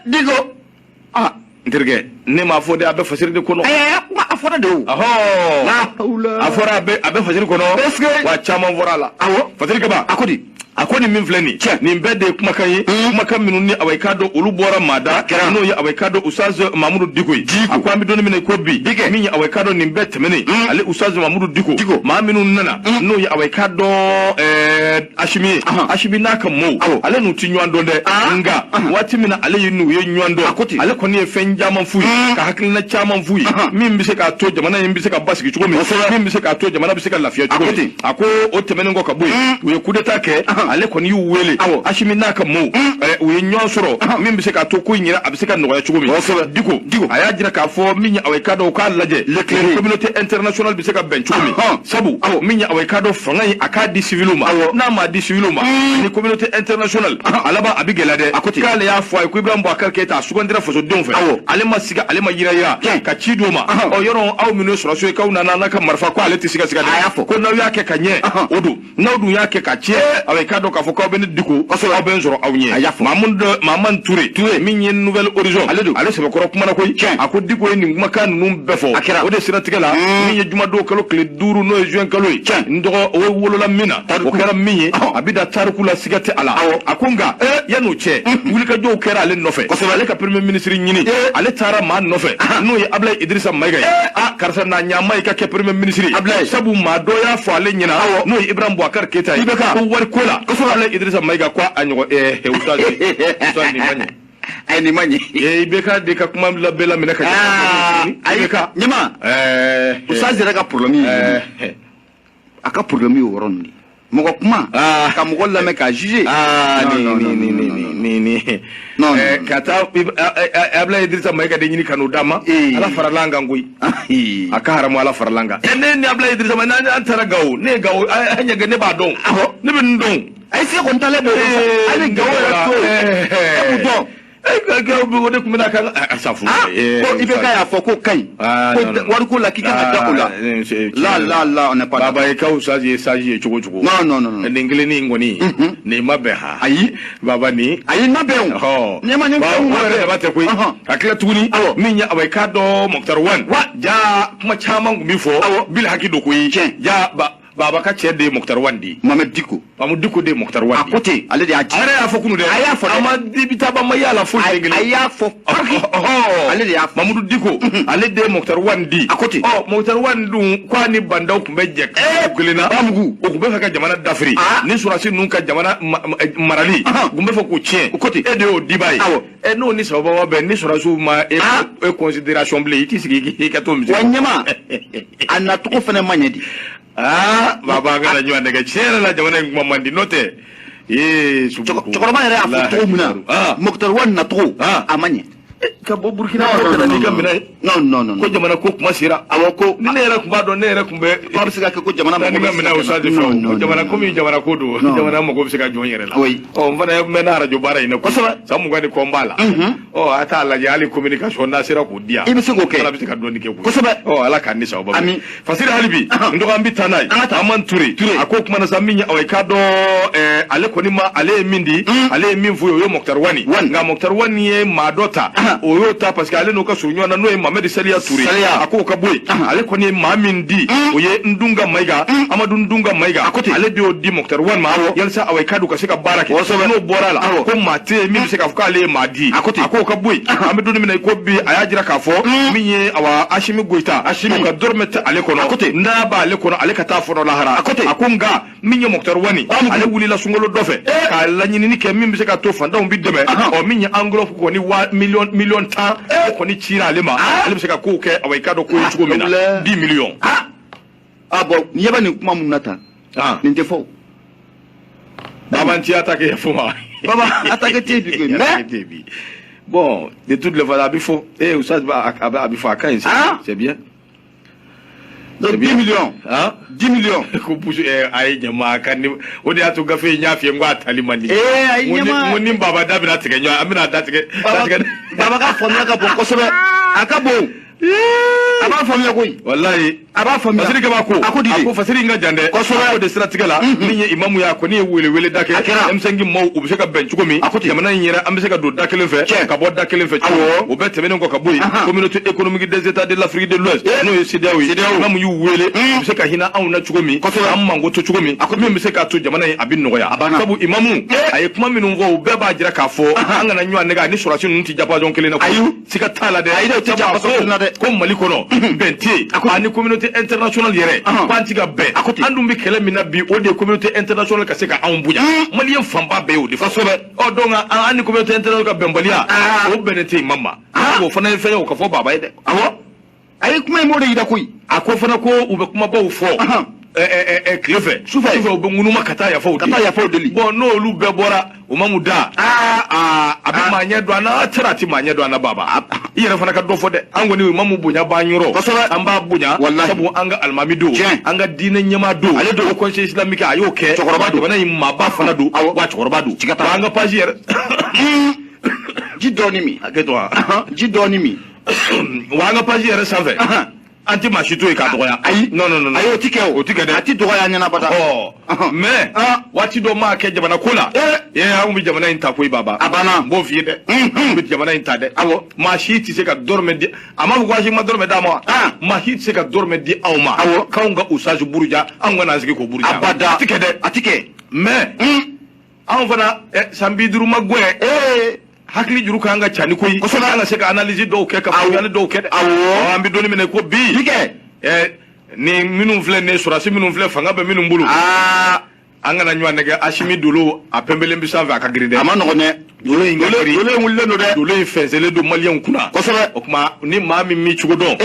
Diko.
Ah, n terikɛ, ne m'a fɔ de, a bɛ fasiri de kɔnɔ.
Ayi, a fɔra de o.
Ahɔ.
La hawla.
A fɔra, a bɛ fasiri kɔnɔ.
Est-ce que-
Wa caman fɔra a la. Fasiri Kaba.
A ko di?
A ko nin min filɛ nin, nin bɛɛ de ye kumakan ye, kumakan minnu ni, awa, i k'a dɔn, olu bɔra maa da, n'o ye, awa, i k'a dɔn, Ustaz Mamudu Diko ye. A ko an bɛ don min na i ko bi, min ye, awa, i k'a dɔn, nin bɛɛ tɛmɛnen, ale Ustaz Mamudu Diko, maa minnu nana, n'o ye, awa, i k'a dɔn, Asimi ye, Asimi n'a ka mɔɔw, ale n'u ti ɲɔgɔn dɔn dɛ. Nka waati min na ale ye n'u ye ɲɔgɔn dɔn, ale kɔni ye fɛn caman f'u ye, ka hakilina caman f'u ye, min bɛ se k'a to jamana in bɛ se ka basigi cogo min, min bɛ se k'a to jamana bɛ se ka lafiya cogo min. A ko o tɛmɛnen kɔ ka bɔ yen, u ye coup d'état kɛ, ale kɔni y'u wele, Asimi n'a ka mɔɔw, u ye ɲɔgɔn sɔrɔ, min bɛ se k'a to ko in yɛrɛ a bɛ se ka nɔgɔya cogo min. Diko a y'a jira k'a fɔ min ye, awa, i k'a dɔn, u k'a lajɛ communauté internationale bɛ se ka bɛn cogo min, sabu min ye, awa, i k'a dɔn, fanga in a k'a di civiliw ma. N'a m'a di civiliw ma ni communauté internationale, a laban a bɛ gɛlɛya dɛ. K'ale y'a fɔ a ye ko Ibrahim Boubacar Keita a sugandira fasodenw fɛ, ale ma siga, ale ma yira yira ka ci d'u ma. Ɔ, yɔrɔ aw minnu ye sɔrɔdasiw ye, k'aw nana n'a ka marifa, ko ale tɛ siga siga dɛ, ko n'aw y'a kɛ ka ɲɛ o don, n'aw dun y'a kɛ ka tiɲɛ, awa, i k'a dɔn k'a fɔ k'aw bɛ ne Diko, aw bɛ n sɔrɔ aw ɲɛ. Mahamudu Mahamani Ture, min ye Nouvel Horizon, ale don, ale sɛbɛkɔrɔ kumana koyi. A ko Diko ye nin kumakan ninnu bɛɛ fɔ. O de siratigɛ la, min ye jumadon kalo tile 5, n'o ye juin kalo ye, n dɔgɔ, o wolola min na, o kɛra min ye, a bɛ da tariku la, siga tɛ a la. A ko nka yan'o cɛ, wulikajɔw kɛra ale nɔfɛ, ale ka premier ministre ɲini. Ale taara maa nɔfɛ, n'o ye Ablaye Idrissa Mayiga ye. A karisa na ɲama i ka kɛ premier ministre ye, sabu maa dɔ y'a fɔ ale ɲɛna, n'o ye Ibrahim Boubacar Keita ye, ko wari ko la, Ablaye Idrissa Mayiga ko a ɲɔgɔn Ustaz, Ustaz, nin ma ɲɛ.
Ayi, nin ma ɲɛ.
IBK de ka kuma bɛɛ laminɛ ka
Ayi,
IBK.
Ɲama. Ustaz yɛrɛ ka problème ye, a ka problème ye o yɔrɔ nin de ye. Mɔgɔ kuma ka mɔgɔ lamɛn k'a juger.
Ni ni ni ni ni ni
Non.
Ka taa Ablaye Idrissa Mayiga de ɲini ka n'o d'a ma. Ala farala an kan koyi, a ka haramu, Ala farala an kan. Ne ni Ablaye Idrissa Mayiga, n'an taara Gawo, ne ye Gawo an ɲɛ, ne b'a dɔn, ne bɛ nin dɔn.
Ayi, se kɔni t'ale bolo, ale Gawo yɛrɛ to yen, e b'u dɔn.
O de tun bɛna kan a safu.
Ko IBK y'a fɔ k'o ka ɲi, ko wariko la k'i kan ka da o la. La la la, on n'est pas.
Baba ye, kaw sage ye, sage ye cogo cogo.
Non, non, non.
Nin kelen nin kɔni, nin ma bɛn ha.
Ayi.
Baba nin.
Ayi, ma bɛn o. Ɲɛma nin
fɛn ma bɛn daba tɛ koyi. Ka tila tuguni, min ye, awa, i k'a dɔn, Moctar Ouane ja, kuma caman tun bɛ fɔ bil haki don koyi. Ja ba Baba ka cɛ de ye Moctar Ouane de ye.
Mohamed Diko.
Mamudu Diko de ye Moctar Ouane.
A ko ten, ale de y'a ci.
A yɛrɛ y'a fɔ kunu dɛ.
A y'a fɔ dɛ.
A ma dibitaba ma y'a la foyi den kelen.
A y'a fɔ. Ale de y'a fɔ.
Mamudu Diko, ale de ye Moctar Ouane di.
A ko ten.
Ɔ, Moctar Ouane dun ko a ni Bah N'Daw tun bɛ jɛ kelen na.
Bamugu.
O tun bɛ fɛ ka jamana dafiri. Ni sɔrɔdasi ninnu ka jamana marali, u tun bɛ fɛ k'o tiɲɛ.
O ko ten.
E de y'o diba ye. Ɛ, n'o ni sababa ma bɛn, ni sɔrɔdasiw ma e e considération bilen, i t'i sigi i ka t'o misiri.
Wa ɲɛma, a nacogo fana ma ɲɛ di.
Aa, baba, an kana ɲɔgɔn nɛgɛ. Tiɲɛ yɛrɛ la, jamana in kuma man di, n'o tɛ ee.
Cɛkɔrɔba yɛrɛ y'a fɔ cogo min na, Moctar Ouane nacogo a ma ɲɛ.
Ka bɔ Burukina ko ka na n'i ka minɛn ye.
Non, non, non.
Ko jamana ko kuma sera.
Awɔ, ko
ni ne yɛrɛ tun b'a dɔn, ne yɛrɛ tun bɛ.
Ko a bɛ se ka kɛ ko jamana
mago bɛ se ka minɛ o sa de fɛ o jamana komi jamana ko don, jamana mago bɛ se ka jɔ n yɛrɛ la. Ɔ, n fana mɛnna arajo baara in na
kosɛbɛ.
San 20 ni kɔ n b'a la. Ɔ, a t'a lajɛ hali communication n'a sera k'o di yan.
I bɛ se k'o kɛ.
Ala bɛ se ka dɔɔni kɛ koyi.
Kosɛbɛ.
Ɔ, Ala k'an ni sababa bɛn.
Ami.
Fasiri hali bi, n dɔgɔ, an bɛ taa n'a ye. Aman Ture. A ko kuma na sa, min ye, awa, i k'a dɔn, ale kɔni ma, ale ye min di, ale ye min f'u ye, o ye Moctar Ouane. Nka Moctar Ouane ye maa dɔ ta, o y'o ta parce que ale n'o ka surun ɲɔgɔn na, n'o ye Mamadi Saliya Ture. A k'o ka bɔ yen. Ale kɔni ye maa min di, o ye Ndunga Mayiga, Amadu Ndunga Mayiga. Ale de y'o di Moctar Ouane ma yalisa, awa, i k'a dɔn, ka se ka baara kɛ. N'o bɔra a la, ko maa tɛ yen min bɛ se k'a fɔ k'ale ye maa di. A k'o ka bɔ yen. An bɛ don min na i ko bi, a y'a jira k'a fɔ min ye, awa, Asimi Goyita, o ka dɔrɔmɛ tɛ ale kɔnɔ. N'a b'ale kɔnɔ, ale ka taa fɔlɔ lahara. A ko nka Min ye Moctar Ouane, ale wulila sunkalo dɔ fɛ k'a laɲinini kɛ min bɛ se ka to fantanw bi dɛmɛ. Ɔ, min ye enveloppe kɔni wa miliyɔn 10, o kɔni cira ale ma, ale bɛ se ka kow kɛ. Awa, i k'a dɔn ko ye cogo min na, 10 millions.
Ah bon, ɲɛ bɛ nin kuma mun na tan? Nin tɛ fɔ o.
Baba, n ti attaqué fo ma.
Baba, attaqué tɛ yen bi koyi, mais
bon, de toutes les façons, a bɛ fɔ eh Oustaz, a bɛ fɔ, a ka ɲi. C'est bien.
Donc 10 millions.
Hein?
10 millions.
Ko busu a ye ɲama ka ni o de y'a to gafe in y'a f'i ye n ko a tali man di.
Eh, a ye ɲama.
N ko ni baba da bɛna tigɛ ɲɔgɔn, an bɛna da tigɛ.
Baba, baba ka faamuya ka bon kosɛbɛ. A ka bon. A b'a faamuya koyi.
Walayi.
A b'a faamuya.
Fasiri kaba ko.
A ko di
A ko fasiri in ka jan dɛ.
Kosɛbɛ.
O de siratigɛ la, min ye imamu ye, a kɔni ye wele wele da kɛ.
A kɛra.
M5 maaw, u bɛ se ka bɛn cogo min.
A ko ten.
Jamana in yɛrɛ, an bɛ se ka don da kelen fɛ. Ka bɔ da kelen fɛ cogo min. O bɛɛ tɛmɛnen kɔ ka bɔ yen. Communauté économique des États de l'Afrique de l'Ouest, n'o ye CEDEAO ye.
CEDEAO.
Imamu y'u wele, u bɛ se ka hinɛ anw na cogo min. An manko to cogo min. Min bɛ se k'a to jamana in a bɛ nɔgɔya.
A banna.
Sabu imamu a ye kuma minnu fɔ, o bɛɛ b'a jira k'a fɔ an kana ɲɔgɔn nɛgɛ, ani sɔrɔdasi ninnu tɛ japajɔn kelen na.
Ayi.
Siga t'a la dɛ.
Ayi dɛ, u tɛ
Sabu a
japajɔn kelen na dɛ.
ko Mali kɔnɔ bɛn tɛ yen, ani communauté internationale yɛrɛ, k'an ti ka bɛn.
A ko ten.
An dun bɛ kɛlɛ min na bi, o de ye communauté internationale ka se ka anw bonya. Maliyɛn fanba bɛɛ y'o de fɔ. Ɔ, donc an ni communauté internationale ka bɛnbaliya, o bɛnnen tɛ imam ma. O fana ye fɛn ye, o ka fɔ baba ye dɛ.
Awɔ. A ye kuma in m'o de yira koyi.
A ko fana ko u bɛ kumabaw fɔ tile fɛ,
Sufɛ.
Sufɛ u bɛ ŋunuma ka taa yafaw
Ka taa yafaw deli.
Bon, n'olu bɛɛ bɔra, u ma mun da, a bɛ maa ɲɛ don an na, a tɛra a tɛ maa ɲɛ don an na. Baba, i yɛrɛ fana ka dɔ fɔ dɛ. An kɔni, imamu bonya b'an yɔrɔ. An b'a bonya.
Walahi.
Sabu an ka alimami don, an ka diinɛ ɲɛmaa don.
Ale don.
O conseil islamique, a y'o kɛ.
Cɛkɔrɔba don.
Jamana in maaba fana don. Wa cɛkɔrɔba don.
Siga t'a la.
Wa an ka page yɛrɛ.
Ji dɔɔni min.
Hakɛ to wa.
Ji dɔɔni min.
Wa an ka page yɛrɛ sanfɛ, an tɛ maa si to yen k'a dɔgɔya.
Ayi.
Non, non, non.
Ayi, o ti kɛ o.
O ti kɛ dɛ.
A ti dɔgɔya ɲɛna bada.
Ɔ, mais waati dɔ maa kɛ jamana ko la, anw bɛ jamana in ta koyi, baba.
A banna.
N b'o f'i ye dɛ. An bɛ jamana in ta dɛ. Maa si tɛ se ka dɔrɔmɛ di a ma fɔ ko a si ma dɔrɔmɛ d'a ma wa. Maa si tɛ se ka dɔrɔmɛ di anw ma. K'anw ka Oustaz buruja, anw ka n'an sigi k'o buruja.
Abada.
A ti kɛ dɛ.
A ti kɛ.
Mais anw fana, san 50 ma gɛn, hakili juru kan ka ca ni koyi. An ka se ka analyse dɔw kɛ, ka faamuyali dɔw kɛ dɛ. Ɔ, an bɛ don min na i ko bi,
Bi kɛ.
Ni minnu filɛ nin ye, sɔrɔdasi minnu filɛ, fanga bɛ minnu bolo, an kana ɲɔgɔn nɛgɛ. Asimi dolo, a pɛnpɛlen bɛ sanfɛ, a ka girin dɛ.
A ma nɔgɔn dɛ.
Dolo in ka girin.
Dolo in wulilen don dɛ.
Dolo in fɛnsɛlen don maliyɛnw kunna. O tuma, ni maa min m'i cogo dɔn,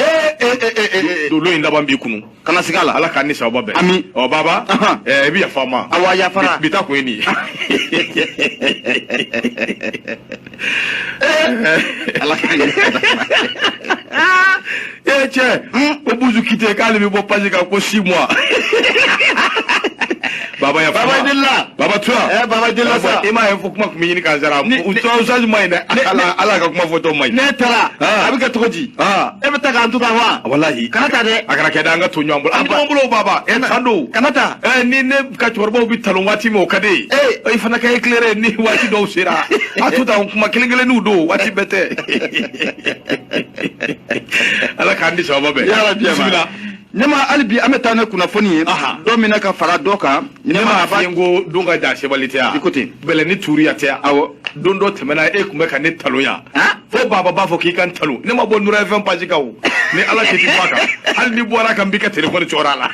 dolo in laban b'i kunu.
Kana siga a la.
Ala k'an ni sababa bɛn.
Ami.
Ɔ, baba, i bɛ yafa n ma.
Awa, yafara.
Bi ta kun ye nin ye.
Ala k'an yɛrɛ.
E cɛ, ko buzu kite k'ale bɛ bɔ page kan ko 6 mois. Baba, yafa.
Baba delila.
Baba tura.
Baba delila sa.
I m'a ye fo kuma tun bɛ ɲini k'an sara. Oustaz ma ɲi dɛ. Ala ala ka kuma fɔtɔ ma ɲi.
Ne taara. A bɛ kɛ cogo di? E bɛ taa k'an to tan wa?
Walahi.
Kana taa dɛ.
A kana kɛ dɛ, an ka to ɲɔgɔn bolo. An bɛ ɲɔgɔn bolo baba. San don.
Kana taa.
Ni ne ka cɛkɔrɔbaw bɛ talon waati min, o ka di ye. I fana ka éclairer ni waati dɔw sera. A to tan, kuma kelen kelenninw don, waati bɛɛ tɛ. Ala k'an ni sababa bɛn.
Yarabi.
Bisimila.
Ne ma hali bi, an bɛ taa ne kunnafoni ye. Dɔ minɛ ka fara dɔ kan.
Ne m'a f'i ye ko don ka jan sebali tɛ yan.
I ko ten.
Bɛlɛ ni tuuriya tɛ yan.
Awɔ.
Don dɔ tɛmɛna, e tun bɛ ka ne talon yan. Fo baba b'a fɔ k'i ka n talon. Ne ma bɔ Nura FM page kan o. Ni Ala cɛ, ti bɔ a kan. Hali ni bɔra a kan, n b'i ka téléphone cɔrɔ a la.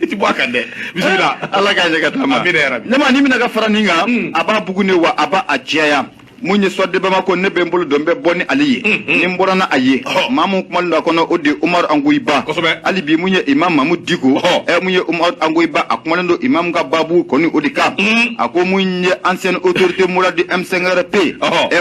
I ti bɔ a kan dɛ. Bisimila.
Ala k'a ɲɛ ka taa ma.
Amina yarabi.
Ne ma ni minɛ ka fara nin kan, a b'a bugu ne wa, a b'a a cɛya. Mun ye Soir de Bamako, ne bɛ n bolo don n bɛ bɔ ni ale ye, ni n bɔra na a ye, maa mun kumalen don a kɔnɔ, o de ye Umaru Angoyiba. Hali bi, mun ye Imam Mamu Diko, mun ye Umaru Angoyiba, a kumalen don imam ka baabu kɔni o de kan. A ko mun ye ancienne autorité morale du M5RP,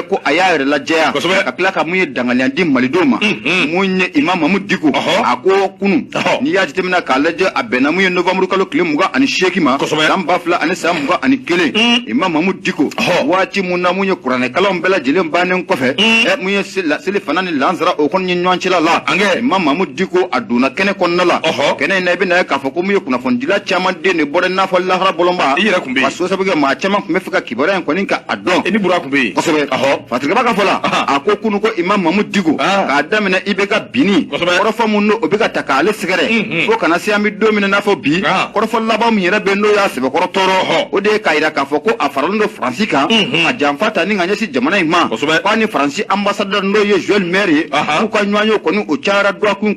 ko a y'a yɛrɛ lajɛya, ka tila ka mun ye danganiya di malidenw ma. Mun ye Imam Mamu Diko, a ko kunun, n'i y'a jateminɛ k'a lajɛ, a bɛnna mun ye novembre kalo tile 28 ma, san 2021, Imam Mamu Diko, waati mun na mun ye kuranɛ kalanw bɛɛ lajɛlen bannen kɔfɛ, mun ye seli fana ni lansara o kɔni ye ɲɔgɔn cɛla la, Imam Mamu Diko a donna kɛnɛ kɔnɔna la. Kɛnɛ in na, i bɛna ye k'a fɔ ko mun ye kunnafonidila caman den de bɔra, i n'a fɔ lahara bɔlɔnba.
I yɛrɛ tun bɛ yen.
Ka so sabu kɛ maa caman tun bɛ fɛ ka kibaruya in kɔni ka a dɔn.
I ni Bura tun bɛ yen.
Kosɛbɛ. Fatigaba ka fɔ la, a ko kunu ko Imam Mamu Diko, k'a daminɛ IBK binni, kɔrɔfɔ mun n'o o bɛ ka ta k'ale sɛgɛrɛ, fo kana se an bɛ don min na i n'a fɔ bi, kɔrɔfɔ laban min yɛrɛ bɛ, n'o y'a sɛbɛkɔrɔ tɔɔrɔ, o de ye k'a yira k'a fɔ ko a faralen don Faransi kan, ka janfa ta ni ka ɲɛsin ɲɛsin jamana in ma, k'a ni Faransi ambassadeur, n'o ye Joël Merry ye, k'u ka ɲɔgɔn ye kɔni, o cayara dɔgɔkun,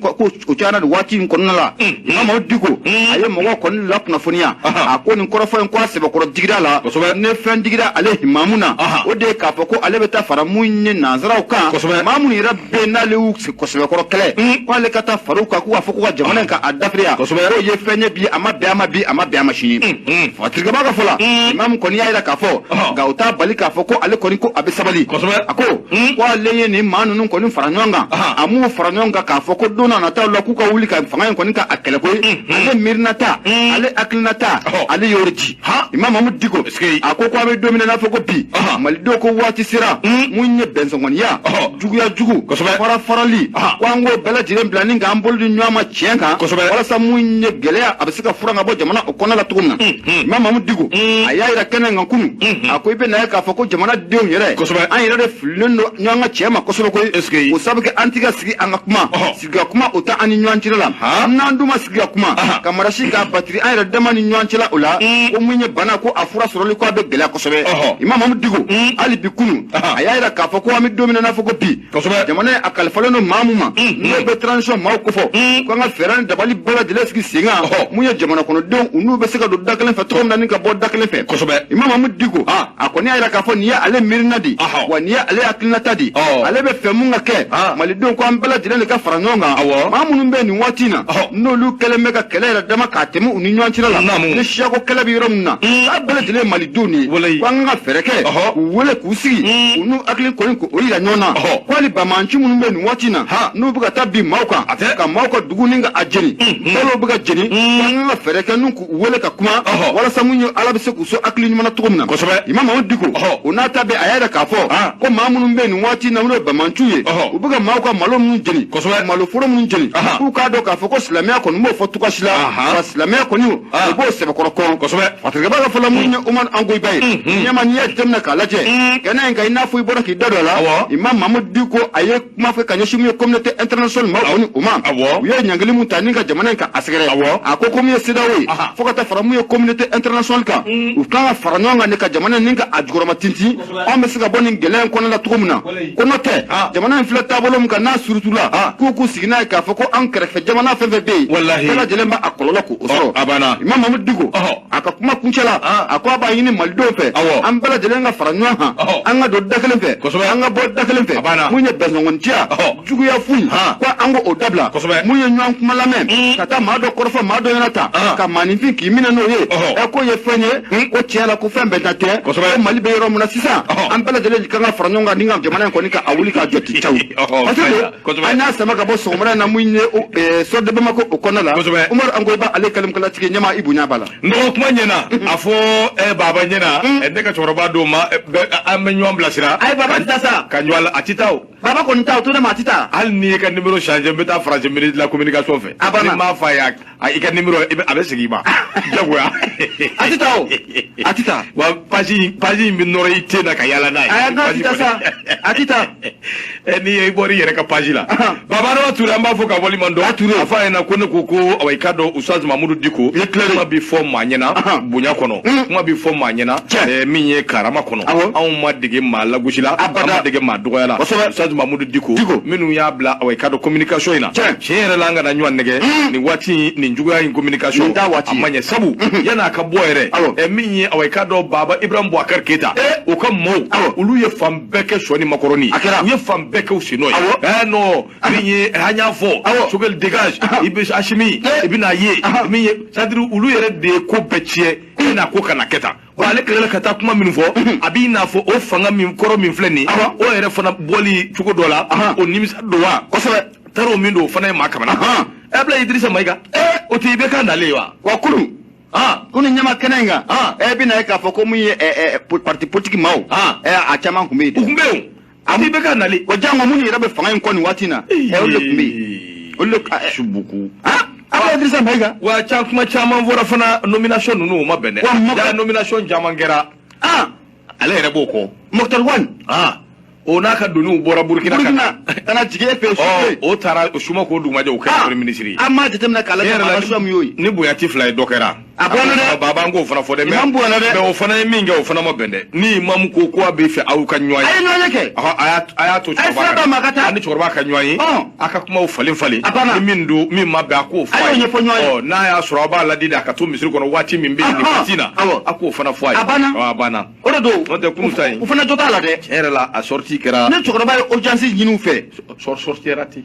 o cayara nin waati in kɔnɔna la. Imam Mamudu Diko, a ye mɔgɔw kɔni lakunnafoniya, a ko nin kɔrɔfɔ in, ko a sɛbɛkɔrɔ digira la. Ne fɛn digira ale himamu na, o de ye k'a fɔ ko ale bɛ taa fara mun ye nanzaraw kan, maa minnu yɛrɛ bɛ yen n'ale y'u sɛbɛkɔrɔ kɛlɛ, ko ale ka taa far'u kan, k'u k'a fɔ k'u ka jamana in ka a dafiriya, k'o ye fɛn ye bi, a ma bɛn a ma bi, a ma bɛn a ma sini. Fatirikɛba ka fɔ la, imamu kɔni y'a yira k'a fɔ, nka o t'a bali k'a fɔ ko ale kɔni ko a bɛ sabali. A ko ko ale ye nin maa ninnu kɔni fara ɲɔgɔn kan, a m'u fara ɲɔgɔn kan k'a fɔ ko don n'a nataw la k'u ka wuli ka fanga in kɔni ka a kɛlɛ koyi. Ale miirinata, ale hakilinata, ale y'o de di. Imam Mamudu Diko, a ko a bɛ don min na, n'a fɔ ko bi, malidenw ko waati sera mun ye bɛnsɔngɔniya, juguya jugu, fara farali, ko an k'o bɛɛ lajɛlen bila ni k'an bolo di ɲɔgɔn ma tiɲɛ kan, walasa mun ye gɛlɛya, a bɛ se ka furan ka bɔ jamana o kɔnɔ la cogo min na. Imam Mamudu Diko, a y'a yira kɛnɛ kan kunun, a ko i bɛ na ye k'a fɔ ko jamanadenw yɛrɛ, an yɛrɛ de fililen don ɲɔgɔn ka cɛ ma kosɛbɛ koyi. O sabu kɛ an tɛ ka sigi an ka kuma, sigi ka kuma, o tɛ an ni ɲɔgɔn cɛla la. N'an dun ma sigi ka kuma ka marasi k'a batiri an yɛrɛ dama ni ɲɔgɔn cɛla, o la ko mun ye bana, ko a fura sɔrɔli ko a bɛ gɛlɛya kosɛbɛ. Imam Mamudu Diko, hali bi kunun, a y'a yira k'a fɔ ko an bɛ don min na, n'a fɔ ko bi, jamana in a kalifalen don maa mun ma, n'o bɛ transition maaw kofɔ, ko an ka fɛɛrɛ ni dabali bɛɛ lajɛlen sigi sen kan mun ye jamana kɔnɔdenw, u n'u bɛ se ka don da kelen fɛ cogo min na ni ka bɔ da kelen fɛ. Imam Mamudu Diko, a kɔni y'a yira k'a fɔ nin ye ale miirina de, wa nin ye ale hakilinata de, ale bɛ fɛ mun ka kɛ malidenw, ko an bɛɛ lajɛlen de ka fara ɲɔgɔn kan. Maa minnu bɛ nin waati in na, n'olu kɛlen bɛ ka kɛlɛ yɛrɛ dama k'a tɛmɛ u ni ɲɔgɔn cɛla la, ni siyako kɛlɛ bɛ yɔrɔ min na, k'a bɛɛ lajɛlen ye malidenw de ye, ko an ka fɛɛrɛ kɛ k'u wele k'u sigi, u n'u hakili kɔni k'o yira ɲɔgɔn na, ko hali banbaanci minnu bɛ nin waati in na, n'u bɛ ka taa bin maaw kan, ka maaw ka dugu ni ka a jeni, balow bɛ ka jeni, ko an ka fɛɛrɛ kɛ n'u k'u wele ka kuma, walasa mun ye Ala bɛ se k'u sɔn hakili ɲuman na cogo min na. Imam Mamudu Diko, o n'a ta bɛɛ, a y'a yira k'a fɔ ko maa minnu bɛ nin waati in na, n'o ye banbaanciw ye, u bɛ ka maaw ka malo minnu jeni, maloforo minnu jeni, k'u k'a dɔn k'a fɔ ko silamɛya kɔni b'o fɔ cogoya si la, wa silamɛya kɔni o b'o sɛbɛkɔrɔ kɔn. Fatirikɛba ka fɔ la, mun ye Umaru Angoyiba ye ɲɛma, n'i y'a jateminɛ k'a lajɛ kɛnɛ in kan, i n'a fɔ i bɔra k'i da don a la, Imam Mamudu Diko, a ye kuma fɔ ka ɲɛsin mun ye communauté internationale maaw kɔni o ma, u ye ɲangili mun ta ni ka jamana in ka a sɛgɛrɛ. A ko ko mun ye CEDEAO ye, fo ka taa fara mun ye communauté internationale kan, u kan ka fara ɲɔgɔn kan de ka jamana in ka a jukɔrɔma tintin, anw bɛ se ka bɔ nin gɛlɛya in kɔnɔ la cogo min na. Ko n'o tɛ, jamana in filɛ taabolo min kan, n'a surutu la k'u k'u sigi n'a ye k'a fɔ ko an kɛrɛfɛ jamana fɛn fɛn bɛ yen, bɛɛ lajɛlen b'a a kɔlɔlɔ k'o sɔrɔ. Imam Mamudu Diko, a ka kuma kuncɛ la, a ko a b'a ɲini malidenw fɛ, an bɛɛ lajɛlen ka fara ɲɔgɔn kan, an ka don da kelen fɛ, an ka bɔ da kelen fɛ. Mun ye bɛnsɔngɔntiya, juguya foyi, ko an k'o dabila. Mun ye ɲɔgɔn kuma lamɛn ka taa maa dɔ kɔrɔfɔ maa dɔ ɲɛna ta ka maaninfin k'i minɛ n'o ye, ɛ k'o ye fɛn ye ko tiɲɛ la ko fɛn bɛɛ ta tɛ, ko Mali bɛ yɔrɔ min na sisan, an bɛɛ lajɛlen kan ka fara ɲɔgɔn kan ni ka jamana in kɔni ka a wuli k'a jɔ ti caw, parce que an y'a sama ka bɔ sɔgɔmada in na mun ye Sort de Bamako o kɔnɔna la. Umaru Angoyiba, ale kalimkalatigi ɲɛma, i bonya b'a la.
N dɔgɔ, kuma ɲɛna, a fɔ baba ɲɛna, ne ka cɛkɔrɔba don ma, an bɛ ɲɔgɔn bilasira.
Ayi, baba tɛ taa sa.
Ka ɲɔgɔn la, a tɛ taa o.
Baba kɔni ta, o to ne ma, a tɛ taa.
Hali n'i y'i ka numéro changer, n bɛ taa France ministre de la communication fɛ.
A banna.
Ni n m'a f'a ye, i ka numéro, a bɛ segin i ma. Jagoya.
A tɛ taa o. A tɛ taa.
Wa page in bɛ nɔrɔ i ten na ka yaala n'a ye.
Ayi, a tɛ taa sa. A tɛ taa.
N'i i bɔra i yɛrɛ ka page la. Baba Adama Ture, an b'a fɔ ka waleɲuman dɔn.
A Ture.
A fɔ a ɲɛna ko ne ko awa, i k'a dɔn Ustaz Mamudu Diko. Kuma bi fɔ maa ɲɛna bonya kɔnɔ. Kuma bi fɔ maa ɲɛna min ye karama kɔnɔ. Anw ma dege maa lagosi la. An ma dege maa dɔgɔya la. Ustaz Mamudu Diko, minnu y'a bila, awa, i k'a dɔn communication in na. Tiɲɛ yɛrɛ la, an kana ɲɔgɔn nɛgɛ nin waati in, nin juguya in communication a ma ɲɛ, sabu yan'a ka bɔ yɛrɛ, min ye, awa, i k'a dɔn Baba Ibrahim Boubacar Keita, o ka maaw, olu ye fan bɛɛ kɛ sɔ ni makɔrɔni, u ye fan bɛɛ kɛ u sen nɔ ye. Non, min ye an y'a fɔ, Choguel dégage, i bɛ Assimi, i bɛna ye min ye, c'est à dire olu yɛrɛ de ye ko bɛɛ tiɲɛ, e n'a ko kana kɛ tan. Wa ale tilala ka taa kuma min fɔ, a b'i n'a fɔ o fanga min kɔrɔ min filɛ nin ye, o yɛrɛ fana bɔli cogo dɔ la, o nimisa don wa. Taro min don, o fana ye maa kamana. Ɛ bila Idrissa Maïga, o tɛ IBK nalen ye wa.
Wa kunun ɲɛma kɛnɛ in kan, ɛ bɛna ye k'a fɔ ko mun ye parti politique maaw, a caman tun bɛ yen.
U tun bɛ yen, a tɛ IBK nalen.
Wa jango minnu yɛrɛ bɛ fanga in kɔ nin waati in na, olu de tun bɛ yen. Olu de
subuku.
Abdoulaye Idrissa Maïga.
Wa kuma caman fɔra fana, nomination ninnu o ma bɛn dɛ. Wa nomination caman kɛra. Ale yɛrɛ b'o kɔ.
Moctar Ouane.
O n'a ka doniw bɔra Burukina
ka na jigin e fɛ
yen. O taara o suma k'o dugumajɛ, o kɛra premier ministre ye.
An m'a jateminɛ k'a lajɛ, maa suya min y'o ye.
Ni bonya ti fila ye, dɔ kɛra.
A bɔnna dɛ.
Baba, an k'o fana fɔ dɛ.
Imam bɔnna dɛ.
Mais o fana ye min kɛ, o fana ma bɛn dɛ. Ni imam ko ko a bɛ fɛ aw ka ɲɔgɔn
A ye
ye,
ɲɔgɔn ye kɛ.
Ɔhɔ, a y'a to
A ye sira d'a ma a ka taa.
A ni cɛkɔrɔba ka ɲɔgɔn ye, a ka kumaw falen falen.
A banna.
Ni min don, min ma bɛn, a k'o fɔ
A y'o ɲɛfɔ ɲɔgɔn ye.
Ɔ, n'a y'a sɔrɔ aw b'a ladi de a ka to misiri kɔnɔ waati min bɛ yen nin waati in na, a k'o fana fɔ a ye.
A banna.
Ɔ, a banna.
O de don.
N'o tɛ, kunun ta in,
U fana jɔ t'a la dɛ.
tiɲɛ yɛrɛ la, a sortie kɛra
Ne cɛkɔrɔba ye audience ɲini u fɛ.
Sortie ratée.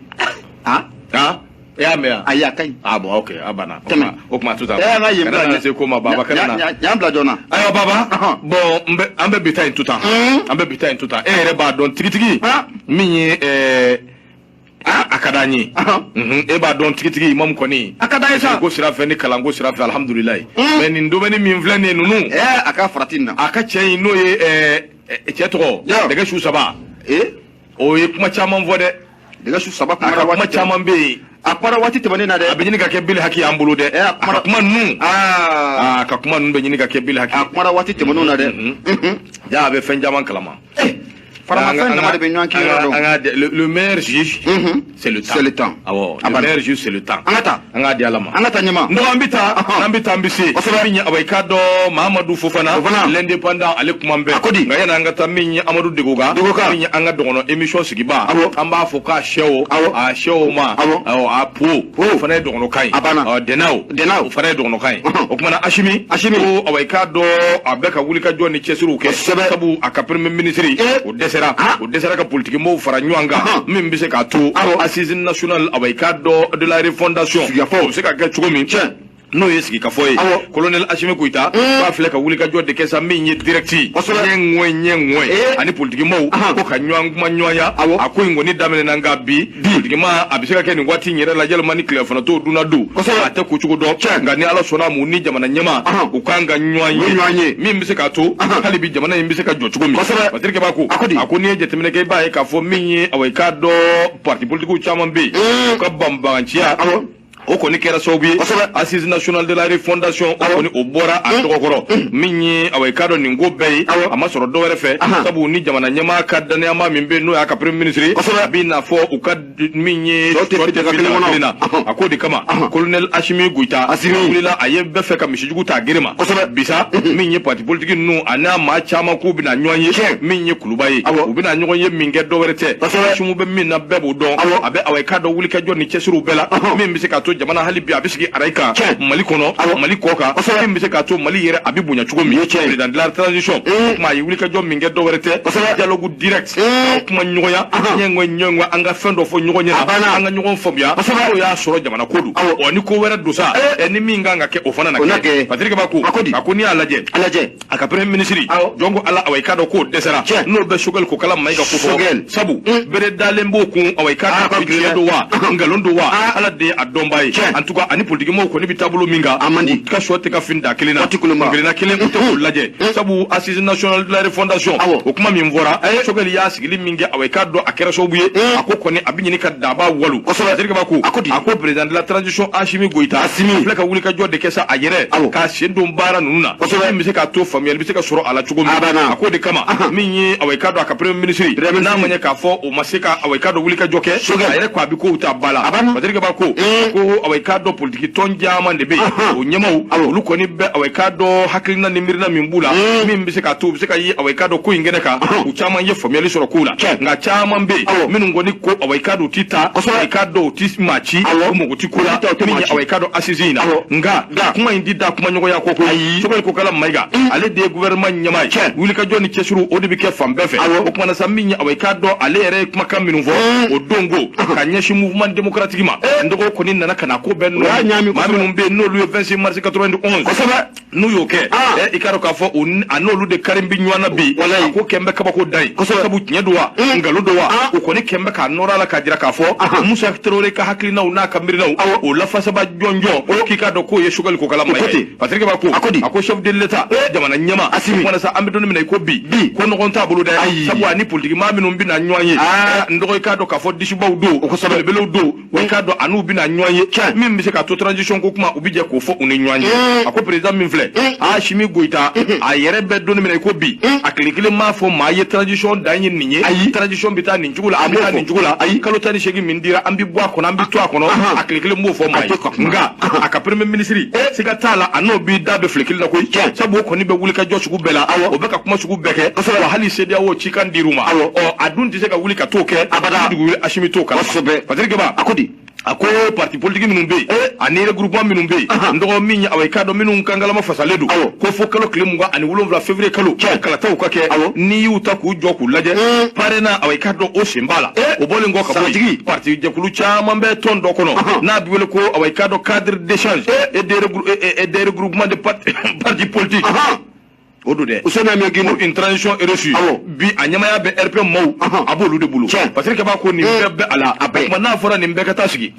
Ah.
Ah, i y'a mɛn wa?
Ayi, a ka ɲi.
Ah bon, ok, a banna.
Tɛmɛ.
O kuma tout
Eh, an ka yen
kana
bila.
na se ko ma, baba, kana na.
Y'an bila joona.
Ayiwa baba, bon, an bɛ bi ta in to tan. An bɛ bi ta in to tan. E yɛrɛ b'a dɔn tigitigi min ye a ka d'an ye. E b'a dɔn tigitigi, imam kɔni,
A ka d'an ye sa.
ko sira fɛ ni kalanko sira fɛ, alhamdulilayi. Mais nin domaine min filɛ nin ye, ninnu,
A ka farati nin na.
A ka cɛ in, n'o ye cɛ tɔgɔ dɛgɛ su saba, o ye kuma caman fɔ dɛ.
Dɛgɛ su saba
A
kumara
ka kuma
waati
caman bɛ yen.
A kumara waati tɛmɛnen na dɛ.
A bɛ ɲini ka kɛ bili haki y'an bolo dɛ.
A
A ka
kumara
kuma ninnu, a ka kuma ninnu bɛ ɲini ka kɛ bili haki.
A kumara waati tɛmɛnenw na dɛ.
Ja, a bɛ fɛn caman kalama.
Faramafɛn dama de bɛ ɲɔgɔn k'i yɔrɔ dɔn.
An ka le meilleur juge, c'est le temps.
C'est le temps.
Awɔ,
A
le
banna.
meilleur juge, c'est le temps.
An ka taa.
An k'a di Ala ma.
An ka taa ɲɛma.
Donc an bɛ taa, an bɛ taa, an bɛ se. Min ye, awa, i k'a dɔn Mahamadu Fofana,
Fofana.
l'indépendant, ale kuma bɛɛ.
A ko di?
Nka yanni an ka taa, min ye Amadu Degoka,
Degoka.
min ye an ka dɔgɔnɔ émission sigiba, an b'a fɔ k'a sɛw, a sɛw ma, awɔ, a po, o fana ye dɔgɔnɔkan ye.
A banna.
Ɔ, Dɛnɛw,
Dɛnɛw.
o fana ye dɔgɔnɔkan ye. O kumana Asimi,
Asimi.
ko awa, i k'a dɔn a bɛ ka wuli ka jɔ ni cɛsiriw kɛ. Sabu a ka premier ministre, o dɛsɛra, o dɛsɛra ka politique mɔgɔw fara ɲɔgɔn kan, min bɛ se k'a to assise nationale, awa, i k'a dɔn de la refondation, o bɛ se ka kɛ cogo min, n'o ye sigikafɔ ye. Colonel Asimi Goïta b'a filɛ ka wulikajɔ de kɛ sa, min ye direct ɲɛ ŋɔɛ ɲɛ ŋɔɛ ani politikimɔgɔw ko ka ɲɔgɔn kuma ɲɔgɔnya. A ko in kɔni daminɛna, nka bi politikima, a bɛ se ka kɛ nin waati in yɛrɛ la, yalima ni tilelafana t'o dunna don, a tɛ ko cogo dɔn. Nka ni Ala sɔnna a ma, u ni jamana ɲɛmaa, u kan ka ɲɔgɔn ye, min bɛ se k'a to hali bi jamana in bɛ se ka jɔ cogo min. Patrick b'a ko, a ko n'i ye jateminɛ kɛ, i b'a ye k'a fɔ min ye, awa, i k'a dɔn parti politikiw caman bɛ yen, u ka banbaganciya, o kɔni kɛra sababu ye assise nationale de la refondation, o kɔni o bɔra a tɔgɔkɔrɔ. Min ye, awa, i k'a dɔn nin ko bɛɛ ye, a ma sɔrɔ dɔwɛrɛ fɛ, sabu ni jamana ɲɛmaa ka danayama min bɛ yen, n'o y'a ka premier ministre ye, a b'i n'a fɔ u ka min ye
Sɔ tɛ
sɔ
fi daga
fi
kelen
daga
kɔnɔ.
kelen na. A k'o de kama colonel Asimi Goïta wulila, a ye bɛɛ fɛ ka misijugu ta a gere ma bisa. Min ye parti politique ninnu a n'a maa caman k'u bɛna ɲɔgɔn ye, min ye Kuluba ye, u bɛna ɲɔgɔn ye min kɛ, dɔwɛrɛ tɛ. Asimi bɛ min na, bɛɛ b'o dɔn. A bɛ, awa, i k'a dɔn wulikajɔ ni cɛsiriw bɛɛ la, min bɛ se k'a to jamana hali bi a bɛ sigi arayi kan Mali kɔnɔ, Mali kɔ kan, min bɛ se k'a to Mali yɛrɛ a bɛ bonya cogo min. Président de la transition, o tuma a ye wulikajɔ min kɛ, dɔwɛrɛ tɛ, dialogue direct, kuma ɲɔgɔnya ɲɛŋɛ ɲɛŋɛ, an ka fɛn dɔ fɔ ɲɔgɔn ɲɛna, an ka ɲɔgɔn faamuya, n'o y'a sɔrɔ jamana ko don. Ɔ, ni ko wɛrɛ don sa, ni min kan ka kɛ, o fana na kɛ. Patrick b'a ko, a ko n'i y'a lajɛ,
A lajɛ.
a ka premier ministre, jɔn ko Ala, awa, i k'a dɔn k'o dɛsɛra, n'o bɛ Choguel Kokalla Maïga ko fɔ, sabu bere dalen b'o kun. Awa, i k'a dɔn tiɲɛ don wa nkalon don wa, Ala de ye a dɔnba ye. En tout cas, ani politikimɔgɔw kɔni bɛ taabolo min kan,
A man di.
u ka sɔ tɛ ka fini da kelen na,
Waati kolonba.
kelenna kelen, u tɛ k'o lajɛ, sabu assise nationale de la refondation, o kuma min fɔra, Choguel y'a sigili min kɛ, awa, i k'a dɔn a kɛra sababu ye, a ko kɔni a bɛ ɲini ka daba walu. Patrick b'a ko,
A ko di?
a ko président de la transition Asimi Goïta,
Asimi.
filɛ ka wulikajɔ de kɛ sa a yɛrɛ, k'a sen don baara ninnu na, min bɛ se k'a to faamuyali bɛ se ka sɔrɔ a la cogo min.
A banna.
A k'o de kama, min ye, awa, i k'a dɔn a ka premier ministre, n'a ma ɲɛ k'a fɔ o ma se ka, awa, i k'a dɔn wulikajɔ kɛ, a yɛrɛ ko a bɛ kow ta ba la.
A banna.
Patrick b'a ko, ko, awa, i k'a dɔn politiki tɔn caman de bɛ yen, o ɲɛmaw, olu kɔni bɛ, awa, i k'a dɔn hakilina ni miirina min b'u la, min bɛ se k'a to u bɛ se ka ye, awa, i k'a dɔn ko in kɛnɛ kan, u caman ye faamuyali sɔrɔ kow la. Nka caman bɛ yen minnu kɔni ko, awa, i k'a dɔn u ti taa, i k'a dɔn u ti maa ci, u mago ti ko la, min ye, awa, i k'a dɔn assise in na. Nka kuma in ti da kuma ɲɔgɔnya ko koyi. Choguel Kokalla Maïga, ale de ye gouvernement ɲɛmaa ye, wulikajɔ ni cɛsiriw, o de bɛ kɛ fan bɛɛ fɛ. O kumana sa, min ye, awa, i k'a dɔn ale yɛrɛ ye kumakan minnu fɔ o don ko ka ɲɛsin mouvement démocratique ma, n dɔgɔ kɔni nana ka na ko bɛɛ nɔ. Maa minnu bɛ yen, n'olu ye 26 mars 91, n'u y'o kɛ, i k'a dɔn k'a fɔ a n'olu de kari bɛ ɲɔgɔn na bi. A ko kɛn bɛ kabako dan ye, sabu tiɲɛ don wa nkalon don wa, o kɔni kɛn bɛ k'a nɔrɔ a la k'a jira k'a fɔ Musa Traoré ka hakilinaw n'a ka miirinaw, o lafasaba jɔnjɔn, k'i k'a dɔn k'o ye Choguel Kokalla Maïga ye. Patrick b'a ko, a ko chef de l'État, jamana ɲɛmaa,
Asimi,
o kumana sa, an bɛ don min na i ko bi, ko ɲɔgɔn t'a bolo dɛ, sabu ani politiki maa minnu bɛna ɲɔgɔn ye, n dɔgɔ, i k'a dɔn k'a fɔ disibaw don, belebelew don, wa i k'a dɔn an'u bɛna ɲɔgɔn ye. ye min bɛ se ka to transition ko kuma u bɛ jɛ k'o fɔ u ni ɲɔgɔn cɛ. A ko président min filɛ, Asimi Goyita, a yɛrɛ bɛ don min na i ko bi, a tile kelen m'a fɔ maa ye transition dan ye nin ye,
Ayi.
transition bɛ taa nin cogo la, an bɛ
m'o
taa
fɔ.
nin cogo la,
Ayi.
kalo 18 min dira, an bɛ bɔ a kɔnɔ, an bɛ to a kɔnɔ, a tile kelen m'o fɔ maa
A
ye.
tɛ ka kuma.
Nka a ka premier ministre, siga t'a la, a n'o b'i da bɛ file kelen na koyi, sabu o kɔni bɛ wuli ka jɔ sugu bɛɛ la, o bɛ ka kuma sugu bɛɛ kɛ, wa hali CEDEAO cikan dir'u ma. Ɔ, a dun tɛ se ka wuli ka t'o kɛ
Abada.
dugu wuli Asimi t'o kalama. Patrick Keba,
A ko di?
A ko parti politique minnu bɛ yen ani regroupement minnu bɛ yen, n dɔgɔ min ye, awa, i k'a dɔn minnu kangalama fasalen don, ko fo kalo tile 27 février kalo kalataw ka kɛ, n'i y'u ta k'u jɔ k'u lajɛ, PARENA, awa, i k'a dɔn o sen b'a la. O bɔlen kɔ ka bɔ yen, parti jɛkulu caman bɛ tɔn dɔ kɔnɔ n'a bɛ wele ko, awa, i k'a dɔn cadre d'échange et de regroupement de parti politique, o don dɛ.
Useni Amion Guindo.
Une transition réussie. Bi a ɲɛmaya bɛ RPM maaw, a b'olu de bolo. Parce que b'a ko nin bɛɛ bɛ a la.
A bɛɛ.
O tuma n'a fɔra nin bɛɛ ka taa sigi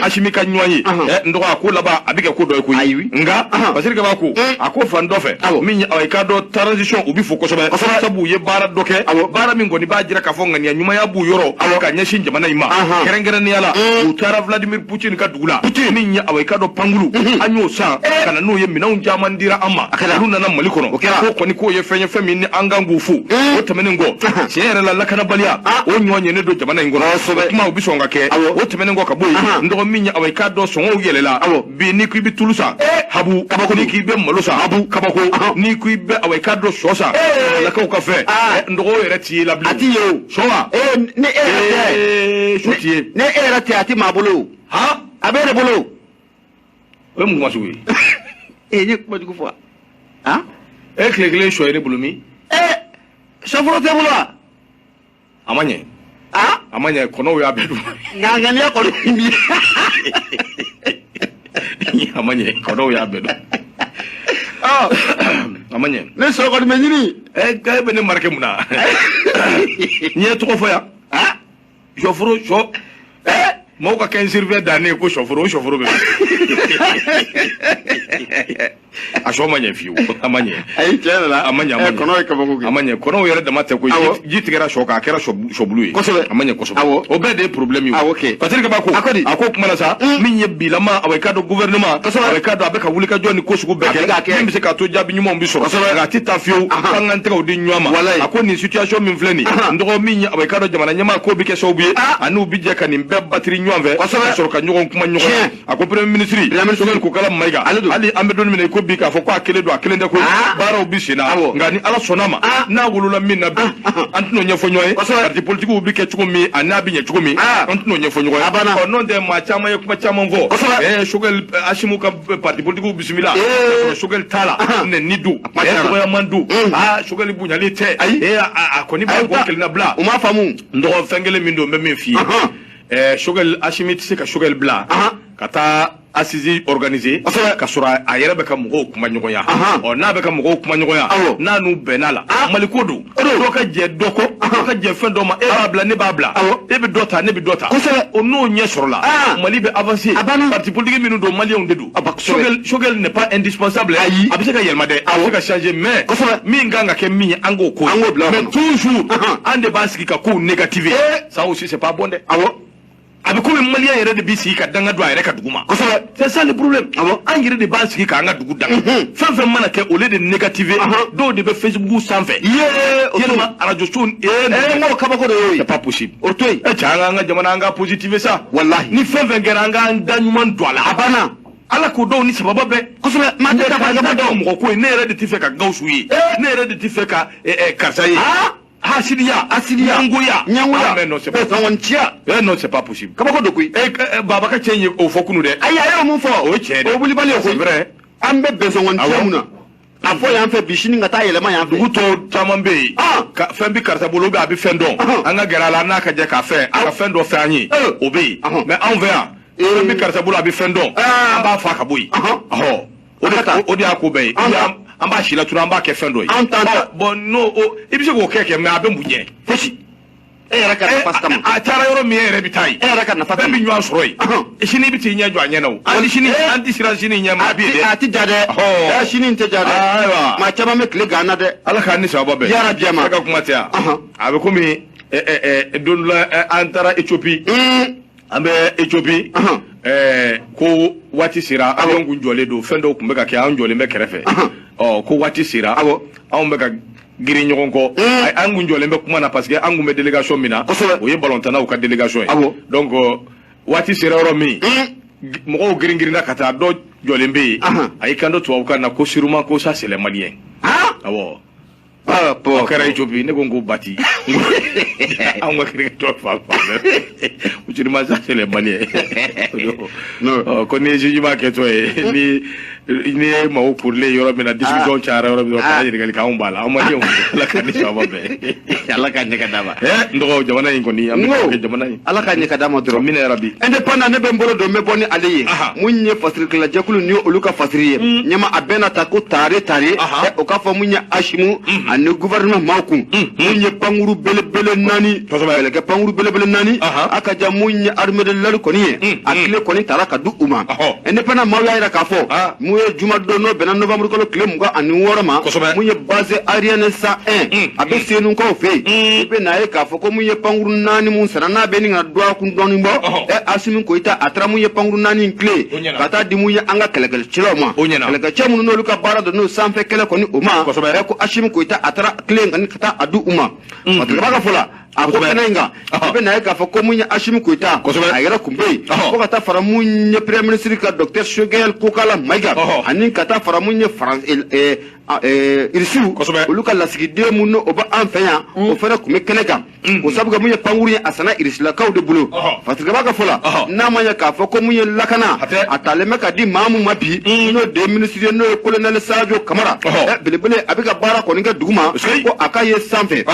Asimi ka ɲɔgɔn ye, n dɔgɔ, a ko laban a bɛ kɛ ko dɔ ye koyi.
Ayi.
Nka parce que b'a ko a ko fan dɔ fɛ min ye, i k'a dɔn transition, u bɛ fo kosɛbɛ, sabu u ye baara dɔ kɛ, baara min kɔni b'a jira k'a fɔ ŋaniya ɲumanya b'u yɔrɔ ka ɲɛsin jamana in ma. Kɛrɛnkɛrɛnnenya la, u taara Vladimir Poutine ka dugu la, min ye, awa, i k'a dɔn pankulu, an y'o san ka na n'o ye, minɛnw caman dira an ma, olu nana Mali kɔnɔ. Ko kɔni k'o ye fɛn ye, fɛn min ni an kan k'u fo. O tɛmɛnen kɔ, tiɲɛ yɛrɛ la, lakanabaliya o ɲɔ ɲɛnen don jamana in kɔnɔ, o kuma u bɛ sɔn ka kɛ. O tɛmɛnen kɔ ka bɔ yen, n dɔgɔ min ye, awa, i k'a dɔn sɔngɔw yɛlɛla bi. N'i ko i bɛ tulu san, habu, kabako. N'i k'i bɛ malo san, habu, kabako. N'i ko i bɛ, awa, i k'a dɔn sɔ san, lakaw ka fɛn, n dɔgɔ, o yɛrɛ t'i ye la bilen.
A t'i ye o.
Sɔ wa?
Ni e yɛrɛ
tɛ, sɔ t'i ye.
Ni e yɛrɛ tɛ, a tɛ maa bolo o.
Han?
A bɛ e de bolo.
O ye mun kuma sugu ye?
Ee, n ye kuma jugu fɔ wa? Han?
E tile kelen sɔ ye ne bolo min?
Sɔforo tɛ bolo wa?
A ma ɲɛ. A ma ɲɛ, kɔnɔw y'a bɛɛ dun.
Nka ŋaniya kɔni bi.
A ma ɲɛ, kɔnɔw y'a bɛɛ dun. A ma ɲɛ.
Ne sɔ kɔni bɛ ɲini.
E bɛ ne marqué mun na? N ye tɔgɔ fɔ yan. Sɔforo, sɔ. Maaw ka 15 sur 20 dannen ko sɔforo, o sɔforo bɛ. A sɔ ma ɲɛ fiyewu, a ma ɲɛ.
Ayi, tiɲɛ yɛrɛ la.
A ma ɲɛ, a ma ɲɛ.
Kɔnɔw ye kabako kɛ.
A ma ɲɛ, kɔnɔw yɛrɛ dama tɛ koyi. Ji tigɛra sɔ kan, a kɛra sɔbulu ye. A ma ɲɛ kosɛbɛ. O bɛɛ de ye problème ye.
Awɔ kɛ.
Patrick Ba ko.
A ko di?
A ko kuma la sa, min ye bilama, awa, i k'a dɔn gouvernement, awa, i k'a dɔn a bɛ ka wulikajɔ ni ko sugu bɛɛ kɛ, min bɛ se k'a to jaabi ɲumanw bɛ sɔrɔ. Nka a tɛ taa fiyewu k'an k'an tɛgɛw di ɲɔgɔn ma. A ko nin situation min filɛ nin, n dɔgɔ min ye, awa, i k'a dɔn jamana ɲɛmaa ko bɛ kɛ sababu ye, ani u bɛ jɛ ka nin bɛɛ batiri ɲɔgɔn fɛ, ka sɔrɔ ka ɲɔgɔn kuma ɲɔgɔn ye. A ko premier ministre Choguel Kokala Maïga, hali an bɛ don min na i ko bi, k'a fɔ ko a kelen don, a kelen tɛ koyi, baaraw bɛ sen na. Nka ni Ala sɔnna ma, n'a wolola min na bi, an tɛn'o ɲɛfɔ ɲɔgɔn ye. Parti politiques bɛ kɛ cogo min ani n'a bɛ ɲɛ cogo min, an tɛn'o ɲɛfɔ ɲɔgɔn ye. Ɔ, n'o tɛ, maa caman ye kuma caman fɔ. Choguel, Asimu ka parti politiques bisimila, Choguel t'a la, nɛni don, dɔgɔyaman don, Choguel bonyali tɛ, a kɔni b'a bɔ kelenna bila.
U m'a faamu.
N dɔgɔ, fɛn kelen min don, n bɛ min f'i ye, Choguel, Asimi tɛ se ka Choguel bila ka taa assise organiser ka sɔrɔ a yɛrɛ bɛ ka mɔgɔw kuma ɲɔgɔnya. Ɔ, n'a bɛ ka mɔgɔw kuma ɲɔgɔnya, n'a n'u bɛnna la, Mali ko don, dɔ ka jɛ dɔ kɔ, dɔ ka jɛ fɛn dɔ ma, e b'a bila, ne b'a bila, e bɛ dɔ ta, ne bɛ dɔ ta. O n'o ɲɛ sɔrɔla, Mali bɛ avancer. Parti politique minnu don, maliyɛnw de don. Choguel n'est pas indispensable.
Ayi.
A bɛ se ka yɛlɛma dɛ, a bɛ se ka changer, mais min kan ka kɛ min ye, an k'o ko
An k'o bila.
Mais toujours an de b'an sigi ka kow négativer, ça aussi c'est pas bon dɛ. A bɛ komi maliyɛn yɛrɛ de b'i sigi ka danga don a yɛrɛ ka dugu ma. C'est ça le problème. An yɛrɛ de b'an sigi k'an ka dugu danga. Fɛn fɛn mana kɛ, au lieu de négativer, dɔw de bɛ Facebook sanfɛ. Yɛlɛma arajo so.
N ko kabako de y'o ye.
C'est pas possible.
O to yen.
Cɛ, an ka jamana, an ka positiver sa.
Walahi.
Ni fɛn fɛn kɛra, an k'an da ɲuman don a la.
A banna.
Ala k'o dɔw ni sababa bɛɛ.
Maa tɛ taa
Ka dɔw mɔgɔ ko ye, ne yɛrɛ de tɛ fɛ ka Gawusu ye. Ne yɛrɛ de tɛ fɛ ka karisa ye. Hasidiya.
Hasidiya.
Ɲangoya.
Ɲangoya.
Ah, mais non, c'est pas
Bɛnsɔngɔnciya.
Eh non, c'est pas possible.
Kabako don koyi.
Baba ka cɛ in ye o fɔ kunu dɛ.
Ayi, a y'o mun fɔ?
O ye tiɲɛ dɛ.
O wulibali ye koyi.
C'est vrai.
An bɛ bɛnsɔngɔnciya mun na? A fɔ yan fɛ bi, sini ka taa yɛlɛma yan fɛ.
Dugu tɔw caman bɛ yen. Fɛn bɛ karisa bolo, a bɛ fɛn dɔn. An ka gɛrɛ a la, n'a ka jɛ k'a fɛn, a ka fɛn dɔ fɛ an ye. O bɛ yen. Mais anw fɛ yan, fɛn bɛ karisa bolo, a bɛ fɛn dɔn. An b'a fa ka bɔ yen. Ɔhɔ. O de y'a ko bɛɛ ye. An b'a si laturu, an b'a kɛ fɛn dɔ ye.
An t'an ta.
Bon, n'o i bɛ se k'o kɛ, mais a bɛ mun ɲɛ?
Fosi. E yɛrɛ ka nafa kama.
A taara yɔrɔ min, e yɛrɛ bɛ taa yen.
E yɛrɛ ka nafa
Bɛɛ
kama.
bɛ ɲɔgɔn sɔrɔ yen. Sini i bɛ t'i ɲɛ jɔ a ɲɛ na o. Hali sini an tɛ siran sini ɲɛ ma bi dɛ.
A tɛ ja dɛ. Sini tɛ ja dɛ.
Ayiwa.
Maa caman bɛ tile gan na dɛ.
Ala k'an ni sababa bɛn.
Yarabi ma.
E ka kuma tɛ yan. A bɛ komi don dɔ la an taara Éthiopie. An bɛ Éthiopie. Ko waati sera, avion kun jɔlen don, fɛn dɔw kun bɛ ka kɛ, an jɔlen bɛ kɛrɛfɛ. Ɔ, ko waati sera, anw bɛ ka girin ɲɔgɔn kɔ. An kun jɔlen bɛ kuma na parce que an kun bɛ délégation min na, o ye balontannaw ka délégation ye. Donc waati sera yɔrɔ min, mɔgɔw girin girinna ka taa, dɔ jɔlen bɛ yen, a y'i kanto tubabukan na ko sûrement ko ça c'est les Maliens. Awɔ. O kɛra Éthiopie. Ne ko n ko bati anw ka kirikɛ tɔ fan fan bɛɛ, sûrement ça c'est les Maliens. Ko ni ye jugement kɛtɔ ye, ni ye maaw kurilen yɔrɔ min na, discussion cayara yɔrɔ min na, kana ɲininkali kɛ, anw b'a la, anw Maliens. Ala ka ni sababa bɛn.
Ala ka ɲɛ ka d'a ma.
N dɔgɔ, jamana in kɔni, an bɛ kɛ jamana in.
Ala ka ɲɛ ka d'a ma dɔrɔn.
Amina yarabi.
Indépendant, ne bɛ n bolo don, n bɛ bɔ ni ale ye. Mun ye fasirikɛla jɛkulu ni olu ka fasiri ye, ɲɛma a bɛɛ na ta ko tare tare, o k'a fɔ mun ye Asimu ani gouvernement maaw kun, mun ye pankuru belebele 4, kɛlɛkɛ pankuru belebele 4, a ka ja mun ye armée de l'air kɔni ye, a tile kɔni tara ka di u ma. Indépendant maaw y'a yira k'a fɔ mun ye juma don, n'o bɛnna novembre kalo tile 26 ma, mun ye base aérienne 101, a bɛ Senukaw fɛ yen. I bɛ n'a ye k'a fɔ ko mun ye pankuru 4 mun sara, n'a bɛ nin ka dɔgɔkun dɔɔnin bɔ, Asimi Goyita a taara mun ye pankuru 4 in tile ka taa di mun ye an ka kɛlɛkɛcɛlaw ma, kɛlɛkɛcɛ minnu n'olu ka baara don n'o sanfɛ kɛlɛ kɔni o ma. Ko Asimi Goyita a taara tile kɔni ka taa a di u ma. Fatirikaba ka fɔ la, a ko kɛnɛ in kan, i bɛ n'a ye k'a fɔ ko mun ye Asimi Goyita a yɛrɛ kun bɛ yen, fo ka taa fara mun ye premier ministre ka docteur Choguel Kokala Maïga, ani ka taa fara mun ye Irisiw olu ka lasigiden mun n'o bɛ an fɛ yan, o fana tun bɛ kɛnɛ kan. O sabu kɛ mun ye pankuru ye, a sanna Irisilakaw de bolo. Fatirikaba ka fɔ la, n'a ma ɲɛ k'a fɔ ko mun ye lakana, a talen bɛ ka di maa mun ma bi, n'o de ye ministre ye, n'o ye colonel Sadio Kamara belebele, a bɛ ka baara kɔni kɛ duguma, ko a ka ye sanfɛ.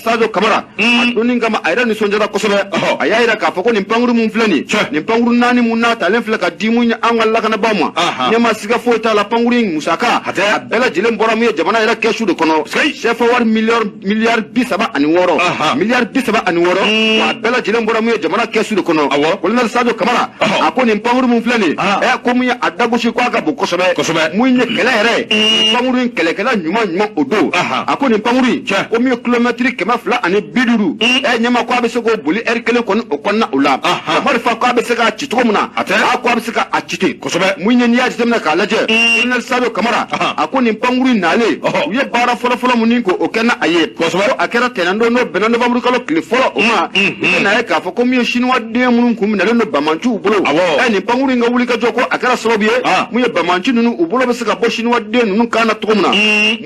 Sadio Kamara a donni kama, a yɛrɛ nisɔndiyara kosɛbɛ. A y'a yira k'a fɔ ko nin pankuru mun filɛ nin, nin pankuru 4 mun n'a talen filɛ ka di mun ye an ka lakanabaaw ma, ɲɛma siga foyi t'a la, pankuru in musaka a bɛɛ lajɛlen bɔra mun ye jamana yɛrɛ kɛsu de kɔnɔ, CFA wari miliyari 36, miliyari 36, wa a bɛɛ lajɛlen bɔra mun ye jamana kɛsu de kɔnɔ. Colonel Sadio Kamara a ko nin pankuru mun filɛ nin, ko mun ye a dagosi, ko a ka bon kosɛbɛ, mun ye kɛlɛ yɛrɛ, pankuru in kɛlɛkɛla ɲuman ɲuman o don. A ko nin pankuru in, ko mun ye kilomɛtiri 250, ɲɛma ko a bɛ se k'o boli ɛri kelen kɔni o kɔnɔna o la. Marifa ko a bɛ se k'a ci cogo min na, a ko a bɛ se k'a ci ten. Mun ye n'i y'a jateminɛ k'a lajɛ, colonel Sadio Kamara a ko nin pankuru in nalen, u ye baara fɔlɔfɔlɔ mun k'o kɛ n'a ye, ko a kɛra tɛnɛn don, n'o bɛnna novembre kalo tile fɔlɔ o ma. I bɛ n'a ye k'a fɔ ko mun ye chinois den minnu kun minɛlen don bamanciw bolo, nin pankuru in ka wuli ka jɔ, ko a kɛra sababu ye mun ye bamanci ninnu u bolo bɛ se ka bɔ chinois den ninnu kan na cogo min na.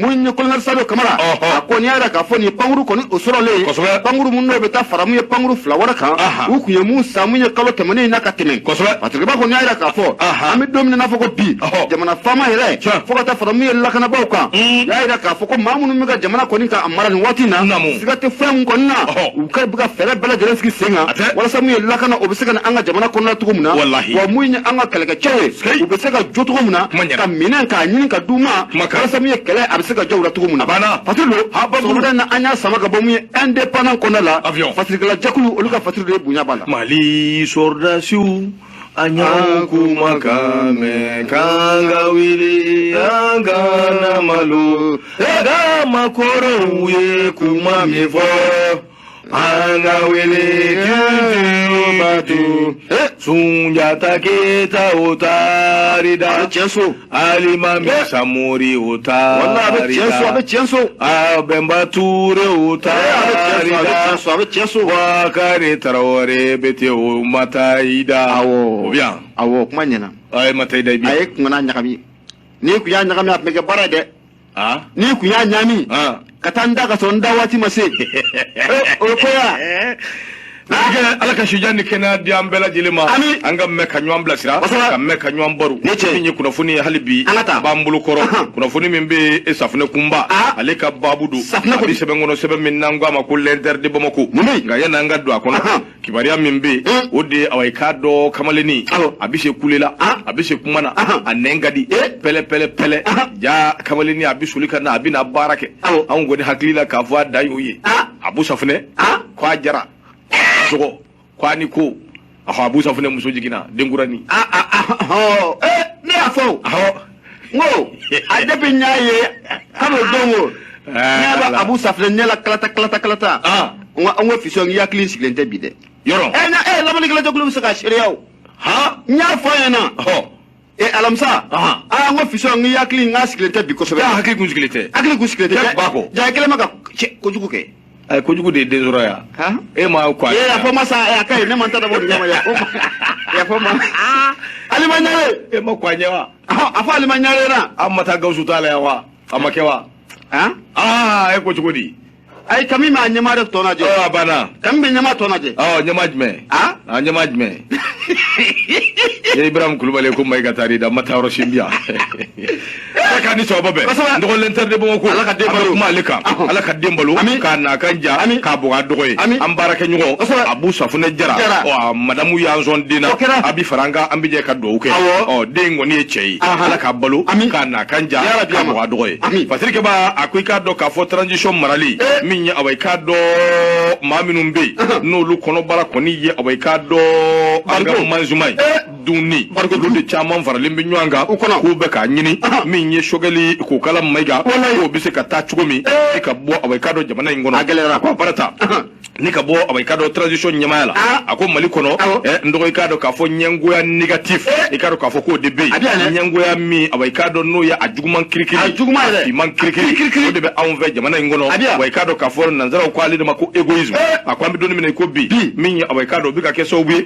Mun ye colonel Sadio Kamara a ko n'i y'a yira k'a fɔ nin pankuru kɔni o sɔrɔlen, pankuru mun n'o bɛ taa fara mun ye pankuru 2 wɛrɛ kan, u kun ye mun san mun ye kalo tɛmɛnen in na ka tɛmɛ. Fatirikaba kɔni y'a yira k'a fɔ an bɛ don min na, n'a fɔ ko bi jamana faama yɛrɛ, fo ka taa fara mun ye lakanabaaw kan, y'a yira k'a fɔ ko maa minnu bɛ ka jamana kɔni ka mara nin waati in na, siga tɛ fɛn mun kɔni na, u ka bɛ ka fɛɛrɛ bɛɛ lajɛlen sigi sen kan walasa mun ye lakana o bɛ se ka na an ka jamana kɔnɔna cogo min na, wa mun ye an ka kɛlɛkɛcɛw ye, u bɛ se ka jɔ cogo min na, ka minɛn k'a ɲini ka d'u ma, walasa mun ye kɛlɛ a bɛ se ka jɔ u la cogo min na. Fatiri don, sɔgɔmada in na, an y'a sama ka bɔ mun ye indépendant kɔnɔna la, fasirikɛla jɛkulu olu ka fasiri de ye bonya b'a la.
Mali sɔrɔdasiw, an y'aw kumakan mɛn k'an ka wuli, an kana malo, ka makɔrɔw ye kuma min fɔ, an ka wele k'an batu Sunjata Keyita o taari da, Alimami Samori o taari da, Bɛnba Ture o taari da, Bakari Tarawele Bete o ma taa i da. O bɛ yan.
Awɔ, kuma ɲɛna.
A ye ma taa i da i bi.
A ye kunkana ɲagami, n'i kun y'a ɲagami a tun bɛ kɛ baara ye dɛ. N'i kun y'a ɲami ka taa n da ka sɔrɔ n da waati ma se, o ye ko ya.
Ala ka sijan ni kɛnɛya di an bɛɛ lajɛlen ma. An ka mɛn ka ɲɔgɔn bilasira, ka mɛn ka ɲɔgɔn baro. Min ye kunnafoni ye hali bi b'an bolo kɔrɔ, kunnafoni min bɛ e safunɛ kunba, ale ka baabu don, a bɛ sɛbɛn kɔnɔ, sɛbɛn min n'an ko a ma ko l'Inter de Bamako. Nka yanni an ka don a kɔnɔ, kibaruya min bɛ yen, o de ye awa i k'a dɔn kamalennin a bɛ se kule la, a bɛ se kuma na, a nɛn ka di pɛlɛ pɛlɛ pɛlɛ. Ja kamalennin a bɛ soli ka na, a bɛ na baara kɛ. Anw kɔni hakili la k'a fɔ a dan y'o ye. Abu Safunɛ ko a jara sɔgɔ ko a ni ko Abu Safunɛ muso jiginna denkurani.
Ne y'a fɔ n ko a depuis n y'a ye kalo don o n y'a bɛ Abu Safunɛ ɲɛ la kalata kalata kalata, n ko fisɔn i hakili sigilen tɛ bi dɛ.
Yɔrɔ.
Ɛ lamɛnnikɛla jɛkulu bɛ se ka seereya o.
Han.
N y'a fɔ a ɲɛna. E alamisa. Aa, n ko fisɔn, n k'i hakili, n k'a sigilen tɛ bi kosɛbɛ.
Ja hakili kun sigilen tɛ.
Hakili kun sigilen tɛ.
Ja ba kɔ.
Ja kɛlen bɛ ka cɛ kojugu kɛ.
A ye kojugu de ye den sɔrɔ yan.
Han.
E ma ko a.
Ee, yafa ma sa, a ka ɲi, ne ma n ta dabɔ nin kama, yafa ma, yafa ma. Alima Ɲare.
E ma ko a ɲɛ wa?
A fɔ Alima Ɲare na.
An ma taa Gawusu ta la yan wa? A ma kɛ wa?
Han.
Aa, e ko cogo di?
Ayi, kami ma ɲɛmaa de tɔ lajɛ.
Ɔ, a banna.
Kami bɛ ɲɛmaa tɔ lajɛ.
Ɔ, ɲɛmaa jumɛn?
Ah?
A ɲɛmaa jumɛn? Ye Ibrahim Kulubali ko Mayiga taar'i da, ma taa yɔrɔ si bi yan. Ala k'a ni sɔgɔma bɛn.
Kosɛbɛ.
N dɔgɔ l'inter de Bamako.
Ala ka den
An bɛ
balo.
kuma ale kan. Ala ka den balo.
Ami.
K'a n'a kan ja.
Ami.
K'a bɔ a dɔgɔ ye.
Ami.
An baarakɛɲɔgɔn.
Kosɛbɛ.
Abu Safunɛ Jara.
Jara.
Ɔ, a madamu y'an sɔn den na.
O kɛra.
A bi fara an kan, an bɛ jɛ ka dugawu kɛ.
Awɔ.
Ɔ, den in kɔni ye cɛ ye. Ala k'a balo.
Ami.
K'a n'a kan ja.
Ya Rabbi,
K'a
ama.
bɔ a dɔgɔ ye.
Ami.
Patrick Ba, a ko i k'a dɔn k'a fɔ transition marali.
Eh.
Min ye awa i k'a dɔn maa minnu bɛ yen n'olu kɔnɔbara kɔni ye awa i k'a dɔn an ka
Bariko.
manzuma ye
Eh.
dunni
Bariko.
olu de caman faralen bɛ ɲɔgɔn kan
U kɔnɔ.
k'u bɛ k'a ɲini min ye Choguel Kokala Mayiga
Walayi.
k'o bɛ se ka taa cogo min
Eh.
ni ka bɔ awa i k'a dɔn jamana in kɔnɔ.
A gɛlɛyara.
A ko a baara ta ni ka bɔ awa i k'a dɔn transition ɲɛmaaya la.
Ah.
A ko Mali kɔnɔ ɛ, n dɔgɔ, i k'a dɔn k'a fɔ ɲɛngoya négatif
Eh.
i k'a dɔn k'a fɔ k'o de bɛ
A bɛ yan
yen
dɛ.
ɲɛngoya min awa i k'a dɔn n'o ye a juguman kirikiri,
A juguman yɛrɛ.
a finman kirikiri,
Kirikiri.
o de bɛ anw fɛ jamana in kɔnɔ.
A bɛ yan.
Wa i k'a dɔn k'a fɔ nanzaraw ko ale de ma ko égoïsme.
Eh.
A ko an bɛ don min na i ko bi, min ye awa i k'a dɔn o bɛ ka kɛ sababu ye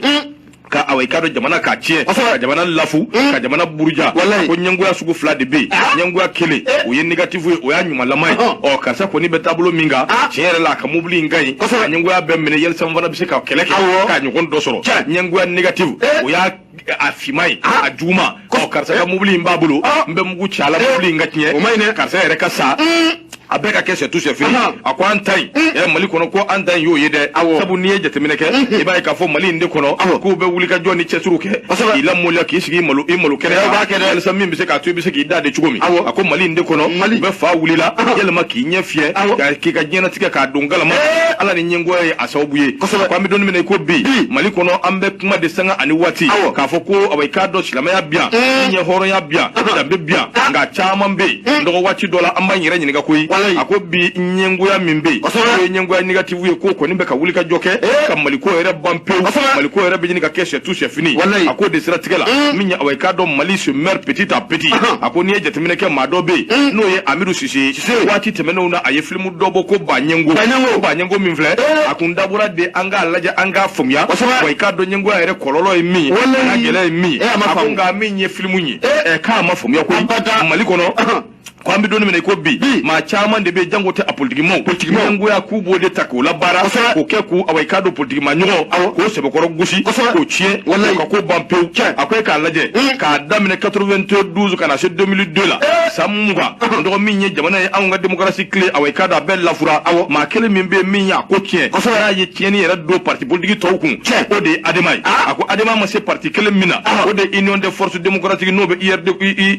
ka awa i k'a dɔn jamana k'a tiɲɛ, ka jamana lafu, ka jamana buruja.
Walayi.
Ko ɲɛngoya sugu fila de bɛ yen.
Ah.
Ɲɛngoya kelen,
Eh.
o ye négatif ye, o y'a ɲumanlama ye.
Ɔhɔn.
Ɔ, karisa kɔni bɛ taabolo min kan,
Ah.
tiɲɛ yɛrɛ la, a ka mobili in ka ɲi.
Kosɛbɛ.
A ɲɛngoya bɛ minɛ yalisa n fana bɛ se ka kɛlɛ kɛ
Awɔ.
k'a ɲɔgɔn dɔ sɔrɔ.
Tiɲɛ.
Ɲɛngoya négatif,
Eh.
o y'a a finman ye,
Ah.
a juguman. Ɔ, karisa ka mobili in b'a bolo,
Ah.
n bɛ mugu ci a la,
Eh.
mobili in ka tiɲɛ,
O ma ɲi dɛ.
karisa yɛrɛ ka sa, a bɛɛ ka kɛ c'est tout, c'est fini.
Ahan.
A ko an ta in ɛ Mali kɔnɔ, ko an ta in y'o ye dɛ.
Awɔ.
Sabu n'i ye jateminɛ kɛ, i b'a ye k'a fɔ Mali in de kɔnɔ
Awɔ.
k'u bɛ wuli ka jɔ ni cɛsiriw kɛ
Kosɛbɛ.
k'i lamaloya, k'i sigi i malo, i malo kɛnɛ
Ɛ, o b'a kɛ dɛ.
walasa min bɛ se k'a to i bɛ se k'i da de cogo min.
Awɔ.
A ko Mali in de kɔnɔ,
Mali.
u bɛ fa wulila yɛlɛma k'i ɲɛ fiyɛ
Awɔ.
k'i ka diɲɛnatigɛ k'a don galama.
Eh.
Ala ni ɲɛngoya ye a sababu ye.
Kosɛbɛ.
Ko an bɛ don min na i ko bi,
Bi.
Mali kɔnɔ, an bɛ kuma de sanga ani waati
Awɔ.
k'a fɔ ko awa i k'a dɔn silamɛya bi yan, min ye hɔrɔnya bi yan, danbe bi yan,
Ah.
nka caman bɛ yen, dɔgɔ waati dɔ la an b'an yɛrɛ ɲininka koyi.
Walayi.
A ko bi ɲɛngoya min bɛ yen,
Kosɛbɛ.
n'o ye ɲɛngoya négatif ye, k'o kɔni bɛ ka wuli ka jɔ kɛ
Eh.
ka Maliko yɛrɛ ban pewu.
Kosɛbɛ.
Maliko yɛrɛ bɛ ɲini ka kɛ c'est tout, c'est fini.
Walayi.
A k'o de siratigɛ la, min ye awa i k'a dɔn Mali se meurt petit à petit.
Ahan.
A ko n'i ye jateminɛ kɛ, maa dɔ bɛ yen n'o ye Amidu Sise. Waati tɛmɛnenw na, a ye filimu dɔ bɔ ko Ba Ɲɛngo.
Ba Ɲɛngo.
Ba Ɲɛngo min filɛ,
Eh.
a kun dabɔra de an k'a lajɛ, an k'a faamuya
Kosɛbɛ.
wa i k'a dɔn ɲɛngoya yɛrɛ kɔlɔlɔ ye min ye,
Walayi.
n'a gɛlɛya ye min ye.
Eh, a ma
A ko
faamu.
nka min ye filimu ye,
Eh.
ɛ, k'a ma faamuya koyi.
Abada.
Mali kɔnɔ,
Ahan.
ko an bɛ don min na i ko bi,
Bi.
maa caman de bɛ yen, jango tɛ a politikimaw.
Politikimaw.
Ɲɛngoya k'u b'o de ta k'o labaara,
Kosɛbɛ.
k'o kɛ k'u awa i k'a dɔn politikima ɲɔgɔn
Awɔ.
k'o sɛbɛkɔrɔ gosi,
Kosɛbɛ.
k'o tiɲɛ,
Walayi.
k'o ka ko ban pewu.
Tiɲɛ.
A ko e k'a lajɛ
Mm.
k'a daminɛ 92 ka na se 2002 la,
Eh.
san 20, n dɔgɔ, min ye jamana ye, anw ka démocratie tile, awa i k'a dɔn a bɛɛ lafura.
Awɔ.
Maa kelen min bɛ yen min y'a ko tiɲɛ,
Kosɛbɛ.
n'a ye tiɲɛni yɛrɛ don parti politique tɔw kun,
Tiɲɛ.
o de ye ADEMA ye.
Ah.
A ko ADEMA ma se parti kelen min na,
Ah.
o de ye Union des forces démocratiques, n'o bɛ IRD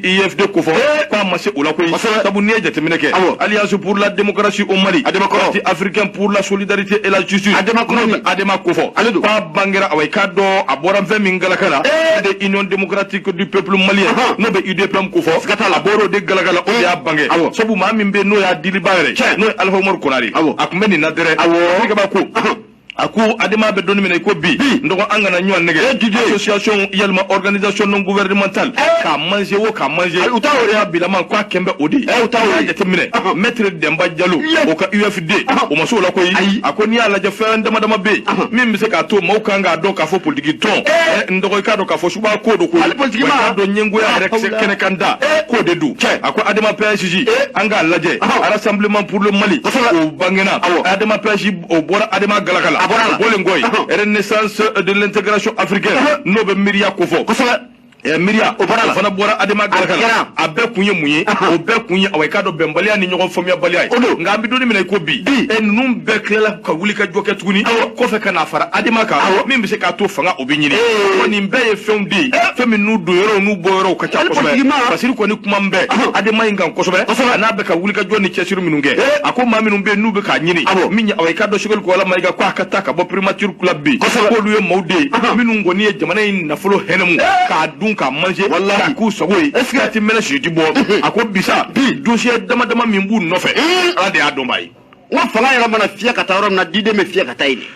IFD kofɔ,
Eh.
k'a ma se o la koyi.
Kosɛbɛ.
Sabu n'i ye jateminɛ kɛ,
Awɔ.
Alliance pour la démocratie au Mali,
ADEMA kɔrɔ.
Parti africain pour la solidarité et la justice,
ADEMA kɔrɔ
n'o bɛ
nin.
ADEMA kofɔ,
Ale don.
k'a bangera awa i k'a dɔn a bɔra fɛn min galaka la,
Eh.
o de ye Union démocratique du peuple malien,
Ahan.
n'o bɛ UDPM kofɔ.
Siga t'a la.
A bɔra o de galaka la, o de y'a bange.
Awɔ.
Sabu maa min bɛ yen n'o y'a diliba yɛrɛ,
Tiɲɛ.
n'o ye Alpha Umaru Konare,
Awɔ.
a tun bɛ nin na dɛrɛ.
Awɔ.
Afrika ko
Ahan.
a ko ADEMA bɛ don min na i ko bi,
Bi.
n dɔgɔ, an kana ɲɔgɔn nɛgɛ.
Eh, Didier.
Association yalima organisation non gouvernementale,
Eh.
k'a manger o k'a manger,
Ayi, u t'a o de.
y'a bilama k'a kɛn bɛ o de ye.
Eh, u t'a o
N'i
ye.
y'a jateminɛ,
Ahan.
maître Demba Diallo,
Ye.
o ka UFD,
Ahan.
o ma se o la koyi.
Ayi.
A ko n'i y'a lajɛ, fɛn dama dama bɛ yen
Ahan.
min bɛ se k'a to maaw kan k'a dɔn k'a fɔ politiki tɔn,
Eh.
eh, n dɔgɔ, i k'a dɔn k'a fɔ suba ko don koyi.
Hali politiki
Wa i
ma.
k'a dɔn ɲɛngoya yɛrɛ
Ah,
kɛnɛ kan da
Eh.
k'o de don.
Tiɲɛ.
A ko ADEMA PSJ,
Eh.
an k'a lajɛ,
Ahan.
Rassemblement pour le Mali,
Kosɛbɛ.
o bangena
Awɔ.
ADEMA PSJ, o bɔra ADEMA galaka la.
A bɔra la.
O bɔlen kɔ yen,
Ahan.
Renaissance de l'intégration africaine,
Ahan.
n'o bɛ miiriya kofɔ.
Kosɛbɛ.
Ɛ, miiriya
O bɔra la.
o fana bɔra ADEMA galaka
A
la.
kɛra.
A bɛɛ kun ye mun ye?
Ahan.
O bɛɛ kun ye awa i k'a dɔn bɛnbaliya ni ɲɔgɔn faamuyabaliya ye.
O don.
Nka an bɛ don min na i ko bi,
Bi.
ɛ, ninnu bɛɛ tilala ka wuli ka jɔ kɛ tuguni
Awɔ.
kɔfɛ ka n'a fara ADEMA kan,
Awɔ.
min bɛ se k'a to fanga o bɛ ɲini.
Ee.
Ko nin bɛɛ ye fɛnw de ye, fɛn min n'u don yɔrɔw n'u bɔ yɔrɔw ka ca
Hali
kosɛbɛ.
politiki ma.
Basiri kɔni kuma n bɛɛ
Ahan.
ADEMA in kan kosɛbɛ.
Kosɛbɛ.
A n'a bɛ ka wuli ka jɔ ni cɛsiri minnu kɛ,
Ee.
a ko maa minnu bɛ yen n'u bɛ k'a ɲini,
Awɔ.
min ye awa i k'a dɔn Choguel Kokala Mayiga, ko a ka taa ka bɔ primature la bi,
Kosɛbɛ.
k'olu ye maaw de ye
Ahan.
minnu kɔni ye jamana in nafolo hɛnɛmu k'a dun k'a manger,
Walahi.
k'a k'u sago ye,
Est-ce que-
k'a ti mɛnɛ si ti bɔ. A ko bisa dossier dama dama min b'u nɔfɛ,
Mm.
Ala de y'a dɔn b'a ye.
N ko fanga yɛrɛ mana fiyɛ ka taa yɔrɔ min na, diden bɛ fiyɛ ka taa yen de.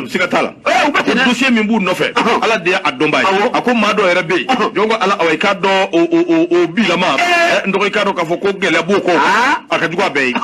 Siga t'a la.
U bɛ ten dɛ.
Dossier min b'u nɔfɛ, Ala de ye a dɔnbaa ye. A ko maa dɔ yɛrɛ bɛ yen, jɔn ko Ala, awa, i k'a dɔn o bilama, n dɔgɔ, i k'a dɔn k'a fɔ ko gɛlɛya b'o kɔ. A ka jugu a bɛɛ ye,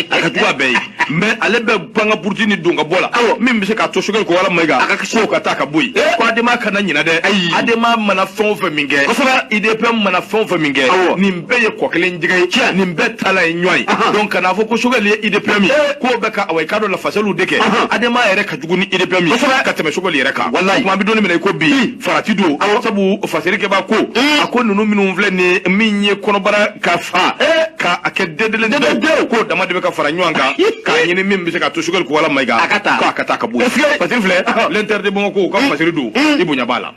a ka jugu a bɛɛ ye, mais ale bɛ pan ka puruti ni don ka bɔ la min bɛ se k'a to Choguel Kokalla Maïga
A ka kisi.
k'o ka taa ka bɔ yen, ko Adema kana ɲinɛ dɛ.
Ayi.
Adema mana fɛn o fɛn min kɛ, IDPM mana fɛn o fɛn min kɛ, nin bɛɛ ye kɔ kelen jɛgɛ ye, nin bɛɛ taala ye ɲɔgɔn ye. Donc kana fɔ ko Choguel ye IDPM ye, k'o bɛ ka, awa, i k'a dɔn lafasaliw de kɛ. Adema yɛrɛ ka jugu ni IDPM ye ka tɛmɛ Choguel yɛrɛ kan.
Walayi.
Kuma an bɛ don min na i ko bi, farati don, sabu fasirikɛba ko, a ko ninnu minnu filɛ nin ye, min ye kɔnɔbara ka fa ka a kɛ dendelen denw, k'o dama de bɛ ka fara ɲɔgɔn kan k'a ɲini min bɛ se ka to Choguel Kokalla Maïga
A ka taa.
k'a ka taa ka bɔ yen.
Est-ce que-
Fasiri filɛ, l'Inter de Bamako ka fasiri don, i bonya b'a la.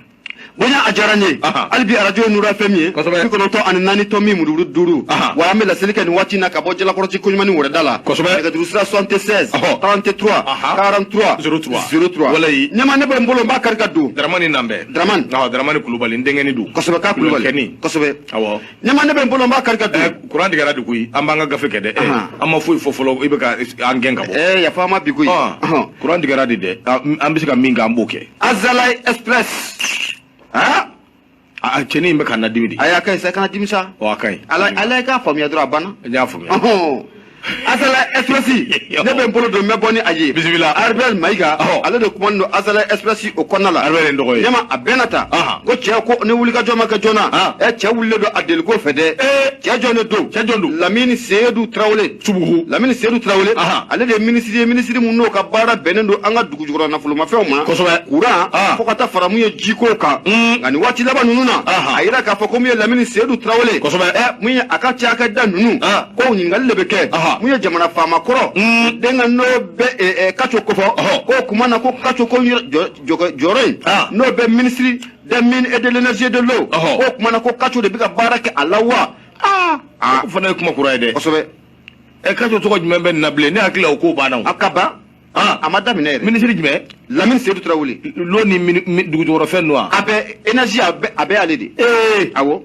Bonya, a diyara n ye. Hali bi, arajo ye Nura FM ye, 94.5. Wa an bɛ laseli kɛ nin waati in na ka bɔ Jalakɔrɔji koɲuman wɛrɛda la. Nɛgɛjuru sira 76 33 43
03.
03.
Walayi.
Ɲɛma, ne bɛ n bolo, n b'a kari ka don.
Dramani Nanbɛ.
Dramani.
Awɔ, Dramani Kulubali, n denkɛni don.
Kosɛbɛ, k'a Kulubali.
Kulubalikɛni.
Kosɛbɛ.
Awɔ.
Ɲɛma, ne bɛ n bolo, n b'a kari ka don.
Kuran tigɛra de koyi, an b'an ka gafe kɛ dɛ. An ma foyi fɔ fɔlɔ, i bɛ ka an gɛn ka bɔ.
Yafa ma bi koyi.
Kuran tigɛra de dɛ, an bɛ se ka min kɛ, an b'o kɛ.
Azalaï Express.
Ah, a cɛnin in bɛ ka na dimi de.
A y'a ka ɲi sa, i kana dimi sa.
Ɔ, a ka ɲi.
Ala ala, i k'a faamuya dɔrɔn, a banna.
N y'a faamuya.
Azalaï Express, ne bɛ n bolo don, n bɛ bɔ ni a ye.
Bisimila.
Albert Maïga, ale de kumani don Azalaï Express o kɔnɔna la.
Albert ye n dɔgɔ ye.
Ɲɛma, a bɛɛ na ta. Ko cɛ ko ni wulikajɔ ma kɛ joona. Cɛ wulilen don a deliko fɛ dɛ. Cɛ jɔn de don?
Cɛ jɔn don?
Lamini Seydou Traoré.
Subuhu.
Lamini Seydou Traoré. Ale de ye minisiri ye, minisiri mun n'o ka baara bɛnnen don an ka dugu jukɔrɔ nafolomafɛnw ma. Courant, fo ka taa fara mun ye jiko kan. Nka nin waati laban ninnu na, a yira k'a fɔ ko mun ye Lamini Seydou Traoré. Mun ye a ka cakɛda ninnu. Ko ɲininkali de bɛ kɛ. Mun ye jamana faama kɔrɔ denkɛ n'o bɛ Kaco kofɔ, k'o kuma na ko Kaco ko jɔyɔrɔ in n'o bɛ ministre des Mines et de l'Énergie et de l'Eau, k'o kuma na ko Kaco de bɛ ka baara kɛ a la wa?
O fana ye kuma kura ye dɛ.
Kosɛbɛ.
Kaco tɔgɔ jumɛn bɛ nin na bilen? Ne hakili la o ko banna o.
A ka ban. A ma daminɛ yɛrɛ.
Minisiri jumɛn?
Lamini Seydou Traoré.
L'eau ni dugujukɔrɔfɛn ninnu wa?
A bɛ énergie, a bɛ ale de. Awɔ.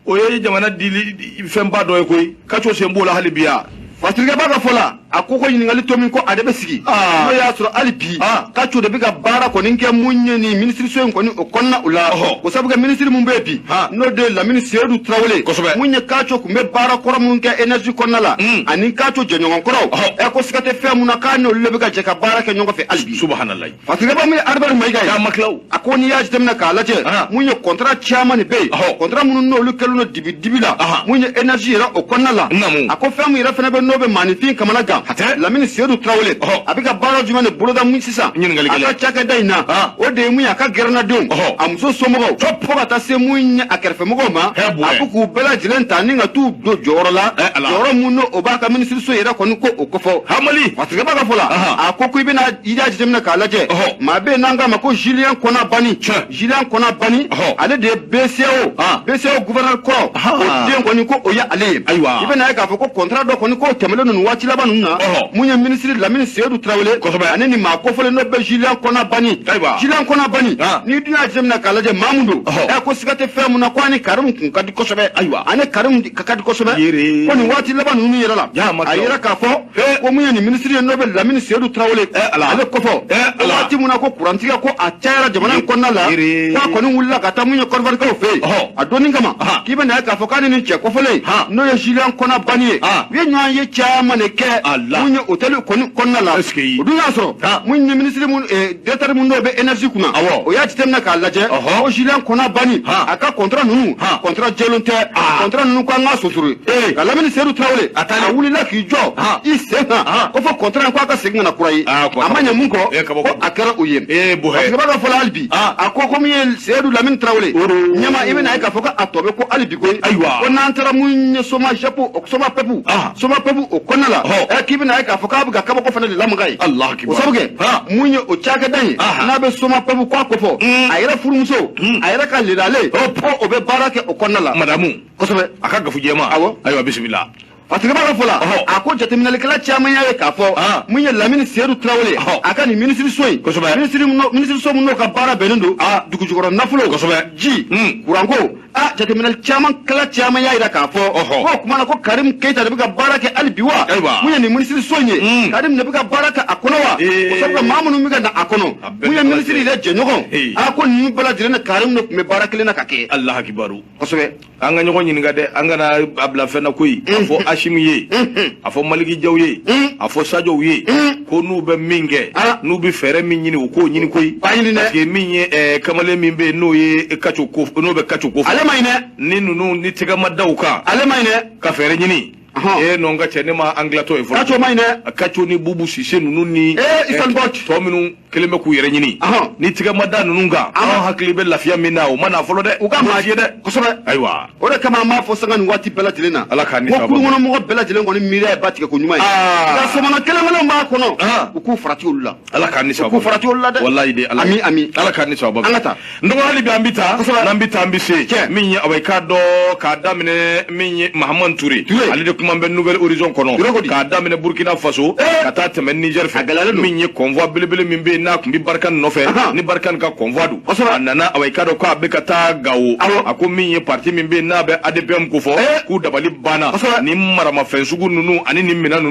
O ye jamana dili fɛnba dɔ ye koyi. Kaco sen b'o la hali bi yan.
Fasirikɛba ka fɔ la, a ko ko ɲininkali to min ko ale bɛ sigi, n'o y'a sɔrɔ hali bi Kaco de bɛ ka baara kɔni kɛ mun ye nin minisiriso in kɔni o kɔnɔna o la. O sabu kɛ minisiri mun bɛ yen bi, n'o de ye Lamini Seydou Traoré, mun ye Kaco tun bɛ baara kɔrɔ mun kɛ énergie kɔnɔna la, ani Kaco jɛɲɔgɔn kɔrɔw, ko siga tɛ fɛn mun na, k'a n'olu de bɛ ka jɛ ka baara kɛ ɲɔgɔn fɛ hali bi.
Subahanallahi.
Fasirikɛba, mun ye Albert Maïga ye,
K'a ma tila o.
a ko n'i y'a jateminɛ k'a lajɛ, mun ye contrat caman de bɛ yen, contrat minnu n'olu kɛlen don dibi dibi la, mun ye énergie yɛrɛ o kɔnɔna la. A ko fɛn mun yɛrɛ fana bɛ n'o bɛ maaninfin kamana gan, Lamini Seydou Traoré a bɛ ka baara jumɛn de boloda mun sisan a ka cakɛda in na, o de ye mun ye a ka gɛrɛnnadenw, a muso somɔgɔw, fo ka taa se mun ye a kɛrɛfɛmɔgɔw ma, a bɛ k'u bɛɛ lajɛlen ta ni ka t'u don jɔyɔrɔ la, jɔyɔrɔ mun n'o o b'a ka minisiriso yɛrɛ kɔni ko o kofɔ.
Hamali.
Fasirikɛba ka fɔ la, a ko i bɛna i y'a jateminɛ k'a lajɛ, maa bɛ yen n'an k'a ma ko Julien Kona Bani. Julien Kona Bani, ale de ye BCEAO BCEAO gouverneur kɔrɔ, o den kɔni ko o ye ale ye.
Ayiwa.
I bɛna ye k'a fɔ ko contrat dɔ kɔni k'o tɛmɛnen don nin waati laban ninnu na, mun ye minisiri Lamini Seydou Traoré ani nin maa kofɔlen n'o bɛ Julien Kona Bani. Julien Kona Bani, n'i dun y'a jateminɛ k'a lajɛ, maa mun don, ko siga tɛ fɛn mun na, ko ani Karim kun ka di kosɛbɛ. Ani Karim ka di kosɛbɛ. Ko nin waati laban ninnu yɛrɛ la, a yira k'a fɔ ko mun ye nin minisiri ye n'o bɛ Lamini Seydou Traoré, ale kɔfɔ waati mun na ko kurantigɛ ko a cayara jamana in kɔnɔna la, k'a kɔni wulila ka taa mun ye Kɔdiwarikaw fɛ yen a donni kama, k'i bɛna ye k'a fɔ k'a ni nin cɛ kɔfɔlen n'o ye Julien Kona Bani ye, u ye ɲɔgɔn ye caman de kɛ mun ye hôtel kɔni kɔnɔna la. O dun y'a sɔrɔ mun ye minisiri mun directeur mun n'o bɛ énergie kunna, o y'a jateminɛ k'a lajɛ ko Julien Kona Bani a ka contrat ninnu, contrat jɛlen tɛ, contrat ninnu ko an k'a sosoro. Nka Lamini Seydou Traoré a wulila k'i jɔ i sen kan ko fɔ contrat in ko a ka segin ka na kura ye. A ma ɲɛ mun kɔ, ko a kɛra o ye. Fasirikɛba ka fɔ la hali bi, a ko ko min ye Seydou Lamini Traoré, ɲɛma, i bɛna ye k'a fɔ ko a tɔ bɛ ko hali bi koyi, ko n'an taara mun ye SOMAGEP, SOMAPEP, SOMAPEP o kɔnɔna la, k'i bɛna ye k'a fɔ k'a bɛ ka kabako fana de lamaga ye. O sabu kɛ mun ye o cakɛda in n'a bɛ SOMAPEP ko a kofɔ, a yɛrɛ furumuso, a yɛrɛ ka lelale, ko o bɛ baara kɛ o kɔnɔna la.
Madamu.
Kosɛbɛ.
A ka gafu jɛma.
Awɔ.
Ayiwa, bisimila.
Fasirikɛba ka fɔ la, a ko jateminɛlikɛla caman y'a ye k'a fɔ mun ye Lamini Seydou Traoré a ka nin minisiriso in, minisiriso mun n'o ka baara bɛnnen don dugujukɔrɔ nafolo, ji, kuranko, Aa, jateminɛli caman kɛla, caman y'a jira k'a fɔ ko o kuma na ko Karim Keyita de bɛ ka baara kɛ hali bi wa? Mun ye nin minisiriso in ye, Karim de bɛ ka baara kɛ a kɔnɔ wa? O sabu maa minnu bɛ ka na a kɔnɔ, mun ye minisiri yɛrɛ jɛɲɔgɔn, a ko ninnu bɛɛ lajɛlen ni Karim de tun bɛ baara kelen na ka kɛ.
Alahu akibaru.
Kosɛbɛ.
An ka ɲɔgɔn ɲininka dɛ, an kana a bila fɛn na koyi. A fɔ Asimi ye, a fɔ Maliki Jaw ye, a fɔ Sajow ye ko n'u bɛ min kɛ, n'u bɛ fɛɛrɛ min ɲini, u k'o ɲini koyi. Parce que min ye kamalen min bɛ yen, n'o ye Kaco ko, n'o bɛ Kaco ko fɔ,
ale ma ɲi dɛ.
Ni ninnu ni tɛgɛ ma da u kan,
ale ma ɲi dɛ.
Ka fɛɛrɛ ɲini. Ee non, ka cɛ, ne ma an dilatɔ ye fɔlɔ.
Kaco ma ɲi dɛ.
Kaco ni Bubu Sise ninnu ni
Usain Bolt.
Tɔ minnu kelen bɛ k'u yɛrɛ ɲini, ni tigɛ ma da ninnu kan, anw hakili bɛ lafiya min na, o ma na fɔlɔ dɛ.
U ka maa
ye dɛ.
Kosɛbɛ.
Ayiwa.
O de kama an b'a fɔ sanga ni waati bɛɛ lajɛlen na,
Ala k'an ni
ko
sababu.
Kurun kɔnɔ mɔgɔ bɛɛ lajɛlen kɔni miiriya ye ba tigɛ ko ɲuman ye, nka sɔmɔnɔ kelen kelenw b'a kɔnɔ, u k'u farati olu la.
Ala k'an ni sababu.
U k'u farati olu la dɛ.
Walayi de Ala.
Ami, ami.
Ala k'an ni sababu.
An ka taa.
N dɔgɔ, hali bi an bɛ taa. N'an bɛ taa, an bɛ se min ye, awa, i k'a dɔn k'a daminɛ min ye Mahamani Ture, ale de kuma bɛ Nouvel Horizon kɔnɔ, k'a daminɛ Burkina Faso ka taa tɛmɛ Niger fɛ, min ye convoi belebele min bɛ yen n'a tun bɛ Barkhane nɔfɛ, ni Barkhane ka convoi don, a nana, awa, i k'a dɔn k'a bɛ ka taa Gawo. A ko min ye parti min bɛ yen n'a bɛ ADPM ko fɔ, k'u dabali banna ni maramafɛn sugu ninnu ani ni minɛn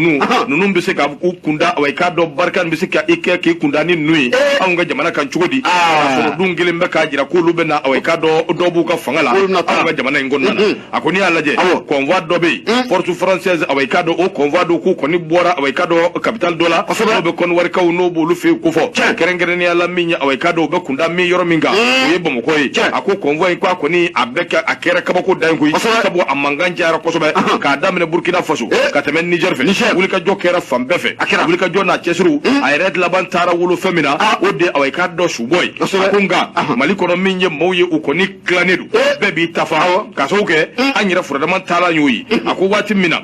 ninnu bɛ se ka u kunda, awa, i k'a dɔn Barkhane bɛ se ka i kɛ k'i kunda ni ninnu ye anw ka jamana kan cogo di, k'a sɔrɔ dun kelen bɛ k'a jira k'olu bɛ na, awa, i k'a dɔn dɔw b'u ka fanga la anw ka jamana in kɔnɔna na. A ko n'i y'a lajɛ, convoi dɔ bɛ yen, force française, awa, i k'a dɔn o convoi dɔ k'u kɔni bɔra, awa, i k'a dɔn capitale dɔ la, n'o bɛ Kɔnɔwarikaw, n'o b'olu fɛ yen kofɔ, kɛrɛnkɛrɛnnenya la min ye, awa, i k'a dɔn u bɛ kunda min yɔrɔ min kan, o ye Bamakɔ ye. A ko convoi in k'a kɔni a bɛ kɛ, a kɛra kabako dan ye koyi, sabu a mankan cayara kosɛbɛ, k'a daminɛ Burkina Faso ka tɛmɛ Niger fɛ, wulikajɔ kɛra fan bɛɛ fɛ. Wulikajɔ n'a cɛsiriw, a yɛrɛ laban taara wolo fɛn min na, o de, awa, i k'a dɔn subɔ ye. A ko nka Mali kɔnɔ, min ye maaw ye, u kɔni tilannen don, bɛɛ b'i ta fa, k'a sababu kɛ an yɛrɛ furadama taalan y'o ye. A ko waati min na,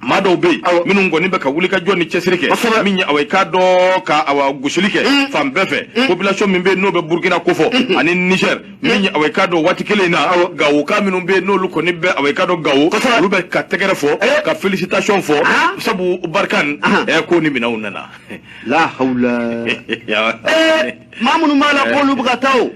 maa dɔw bɛ yen minnu kɔni bɛ ka wulikajɔ ni cɛsiri kɛ, min ye, awa, i k'a dɔn ka, awa, gosili kɛ fan bɛɛ fɛ, population min bɛ yen n'o bɛ Burkina kofɔ ani Niger, min ye, awa, i k'a dɔn waati kelen in na, Gawoka minnu bɛ yen n'olu kɔni bɛ, awa, i k'a dɔn Gawo, olu bɛ ka tɛgɛrɛ fɔ, ka félicitation fɔ, sabu Barkhane ko ni minɛnw nana.
La hawla! Maa minnu b'a la k'olu bɛ ka taa o,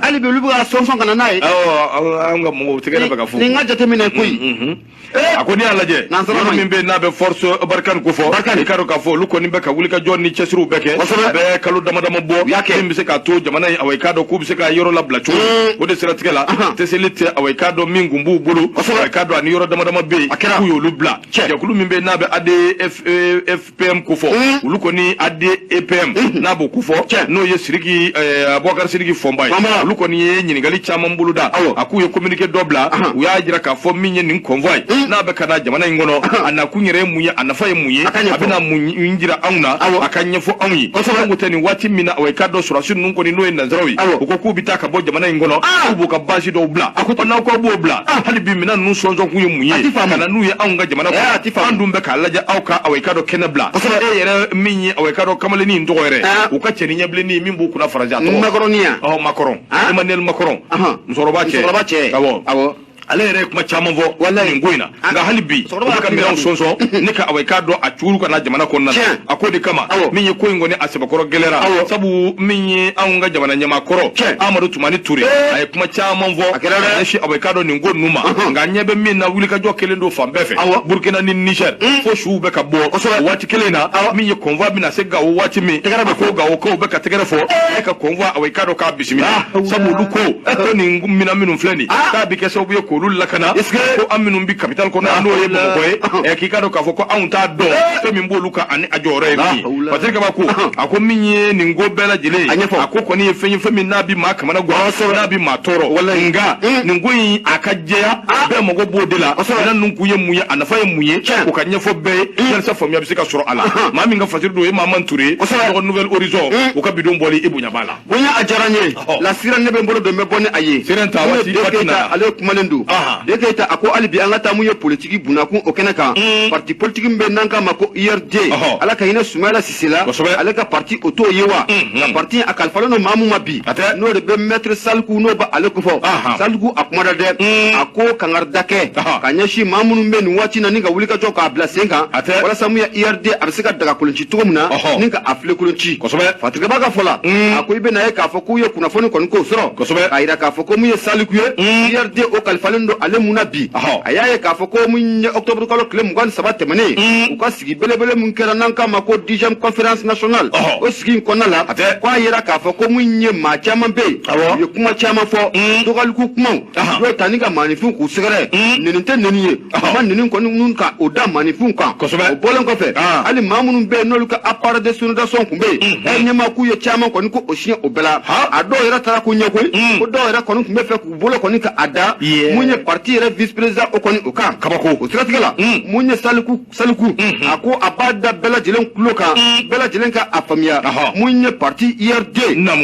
hali bi olu bɛ ka sɔnsɔn ka na n'a ye.
Awɔ, an ka mɔgɔw tɛgɛrɛ bɛ ka fɔ.
Nin ka jateminɛ koyi.
A ko n'i y'a lajɛ, yɔrɔ min bɛ yen n'a bɛ force Barkhane ko fɔ, i k'a dɔn k'a fɔ olu kɔni bɛ ka wulikajɔ ni cɛsiriw bɛɛ kɛ, bɛɛ kalo dama dama bɔ, min bɛ se k'a to jamana in, awa, i k'a dɔn k'u bɛ se ka yɔrɔ labila cogo min. O de siratigɛ la, teseli tɛ, awa, i k'a dɔn min kun b'u bolo, awa, i k'a dɔn ani yɔrɔ dama dama bɛ yen k'u y'olu bila. Jɛkulu min bɛ yen n'a bɛ ADFPM ko fɔ, olu kɔni ADEPM n'a b'o ko fɔ, n'o ye Sidiki Abubakar Sidiki Fɔnba ye, olu kɔni ye ɲininkali caman boloda. A k'u ye communiqué dɔ bila, u y'a jira k'a fɔ min ye nin convoi ye n'a bɛ ka na jamana in kɔnɔ, a nakun yɛrɛ ye mun ye, a nafa ye mun ye, a bɛna mun jira anw na, a ka ɲɛfɔ anw ye. An ko tɛ nin waati min na, awa, i k'a dɔn sɔrɔdasi ninnu kɔni, n'o ye nanzaraw ye, u ko k'u bɛ taa ka bɔ jamana in kɔnɔ, k'u b'u ka base dɔw bila. N'aw ko b'o bila, hali bi minɛn ninnu sɔnsɔn kun ye mun ye ka na n'u ye anw ka jamana kɔnɔ? An dun bɛ k'a lajɛ aw ka, awa, i k'a dɔn kɛnɛ bila e yɛrɛ min ye, awa, i k'a dɔn kamalennin in tɔgɔ yɛrɛ, u ka cɛnin ɲɛbilennin min b'u kunna Faransi, a tɔgɔ
Macron ya.
Ɔ, Macron, Emmanuel Macron, musokɔrɔba cɛ.
Musokɔrɔba cɛ.
Awɔ, ale yɛrɛ ye kuma caman fɔ nin ko in na, nka hali bi u bɛ ka minɛnw sɔnsɔn ne ka, awa, i k'a dɔn a cuuru ka na jamana kɔnɔna na. A ko de kama min ye ko in kɔni a sɛbɛkɔrɔ gɛlɛyara, sabu min ye anw ka jamana ɲɛmaa kɔrɔ Amadu Tumani Ture, a ye kuma caman fɔ ka ɲɛsin, awa, i k'a dɔn nin ko ninnu ma. Nka ɲɛ bɛ min na, wulikajɔ kelen don fan bɛɛ fɛ, Burkina ni Niger, fo suw bɛ ka bɔ. O waati kelen in na, min ye convoi bɛna se Gawo waati min, a ko Gawokaw bɛ ka tɛgɛrɛ fɔ e ka convoi, awa, i k'a dɔn k'a bisimila, sabu olu ko nin minɛn minnu filɛ nin, k'a bɛ kɛ sababu ye k'olu lakana, ko an minnu bɛ capitale kɔnɔ, n'o ye Bamakɔ ye, k'i k'a dɔn k'a fɔ ko anw t'a dɔn fɛn min b'olu kan ani a jɔyɔrɔ ye min ye. Patrick Kaba ko, a ko min ye nin ko bɛɛ lajɛlen ye, a ko kɔni ye fɛn ye, fɛn min n'a bɛ maa kamana gan, n'a bɛ maa tɔɔrɔ, nka nin ko in a ka jɛya, bɛɛ mago b'o de la. Minɛn ninnu kun ye mun ye, a nafa ye mun ye, o ka ɲɛfɔ bɛɛ ye walasa faamuya bɛ se ka sɔrɔ a la. Maa min ka fasiri don, o ye Mahamani Ture ye, tɔgɔ Nouvel Horizon, u ka bidon bɔli i bonya b'a la.
Bonya, a diyara n ye. Lasira, ne bɛ n bolo don, n bɛ bɔ ni a ye.
Seren ta waati waati na.
Ale kumalen don. Saliku de Keyita a ko hali bi an ka taa mun ye politiki bunakun o kɛnɛ kan, parti politique min bɛ n'an k'a ma ko URD, Ala ka hinɛ Sumayila Sise la, ale ka parti o t'o ye wa, ka parti a kalifalen don maa mun ma bi, n'o de bɛ maître Saliku, n'o bɛ ale kofɔ. Saliku a kumada dɛ, a ko kangarida kɛ ka ɲɛsin maa minnu bɛ nin waati na ni ka wulikajɔ k'a bila sen kan walasa mun ye URD a bɛ se ka dagakolon ci cogo min na ni ka a filekolon ci. Fatigɛba ka fɔ la, a ko i bɛna ye k'a fɔ k'u ye kunnafoni kɔni k'o sɔrɔ k'a yira k'a fɔ ko mun ye Saliku ye, URD o kalifalen don ale mun na bi. A y'a ye k'a fɔ ko mun ye octobre kalo tile 23 tɛmɛnen, u ka sigi belebele mun kɛra n'an k'a ma ko 10e conférence nationale, o sigi in kɔnɔna la, ko a yira k'a fɔ ko mun ye maa caman bɛ yen, u ye kuma caman fɔ, dɔgɔliku kumaw u y'o ta ni ka maaninfinw k'u sɛgɛrɛ. Neni tɛ neni ye, u ma neni kɔni ninnu ka o da maaninfinw kan. O bɔlen kɔfɛ, hali maa minnu bɛ yen n'olu ka appareil de sonorisation tun bɛ yen, ɲɛmaa k'u ye caman kɔni ko o siɲɛ o bɛɛ la. A dɔw yɛrɛ taara ko ɲɛ koyi, ko dɔw yɛrɛ kɔni tun bɛ fɛ k'u bolo kɔni ka a da mun ye parti yɛrɛ vice président o kɔni o kan. Kabako o siratigɛ la, mun ye Saliku, Saliku a ko a b'a da bɛɛ lajɛlen tulo kan, bɛɛ lajɛlen ka a faamuya mun ye parti URD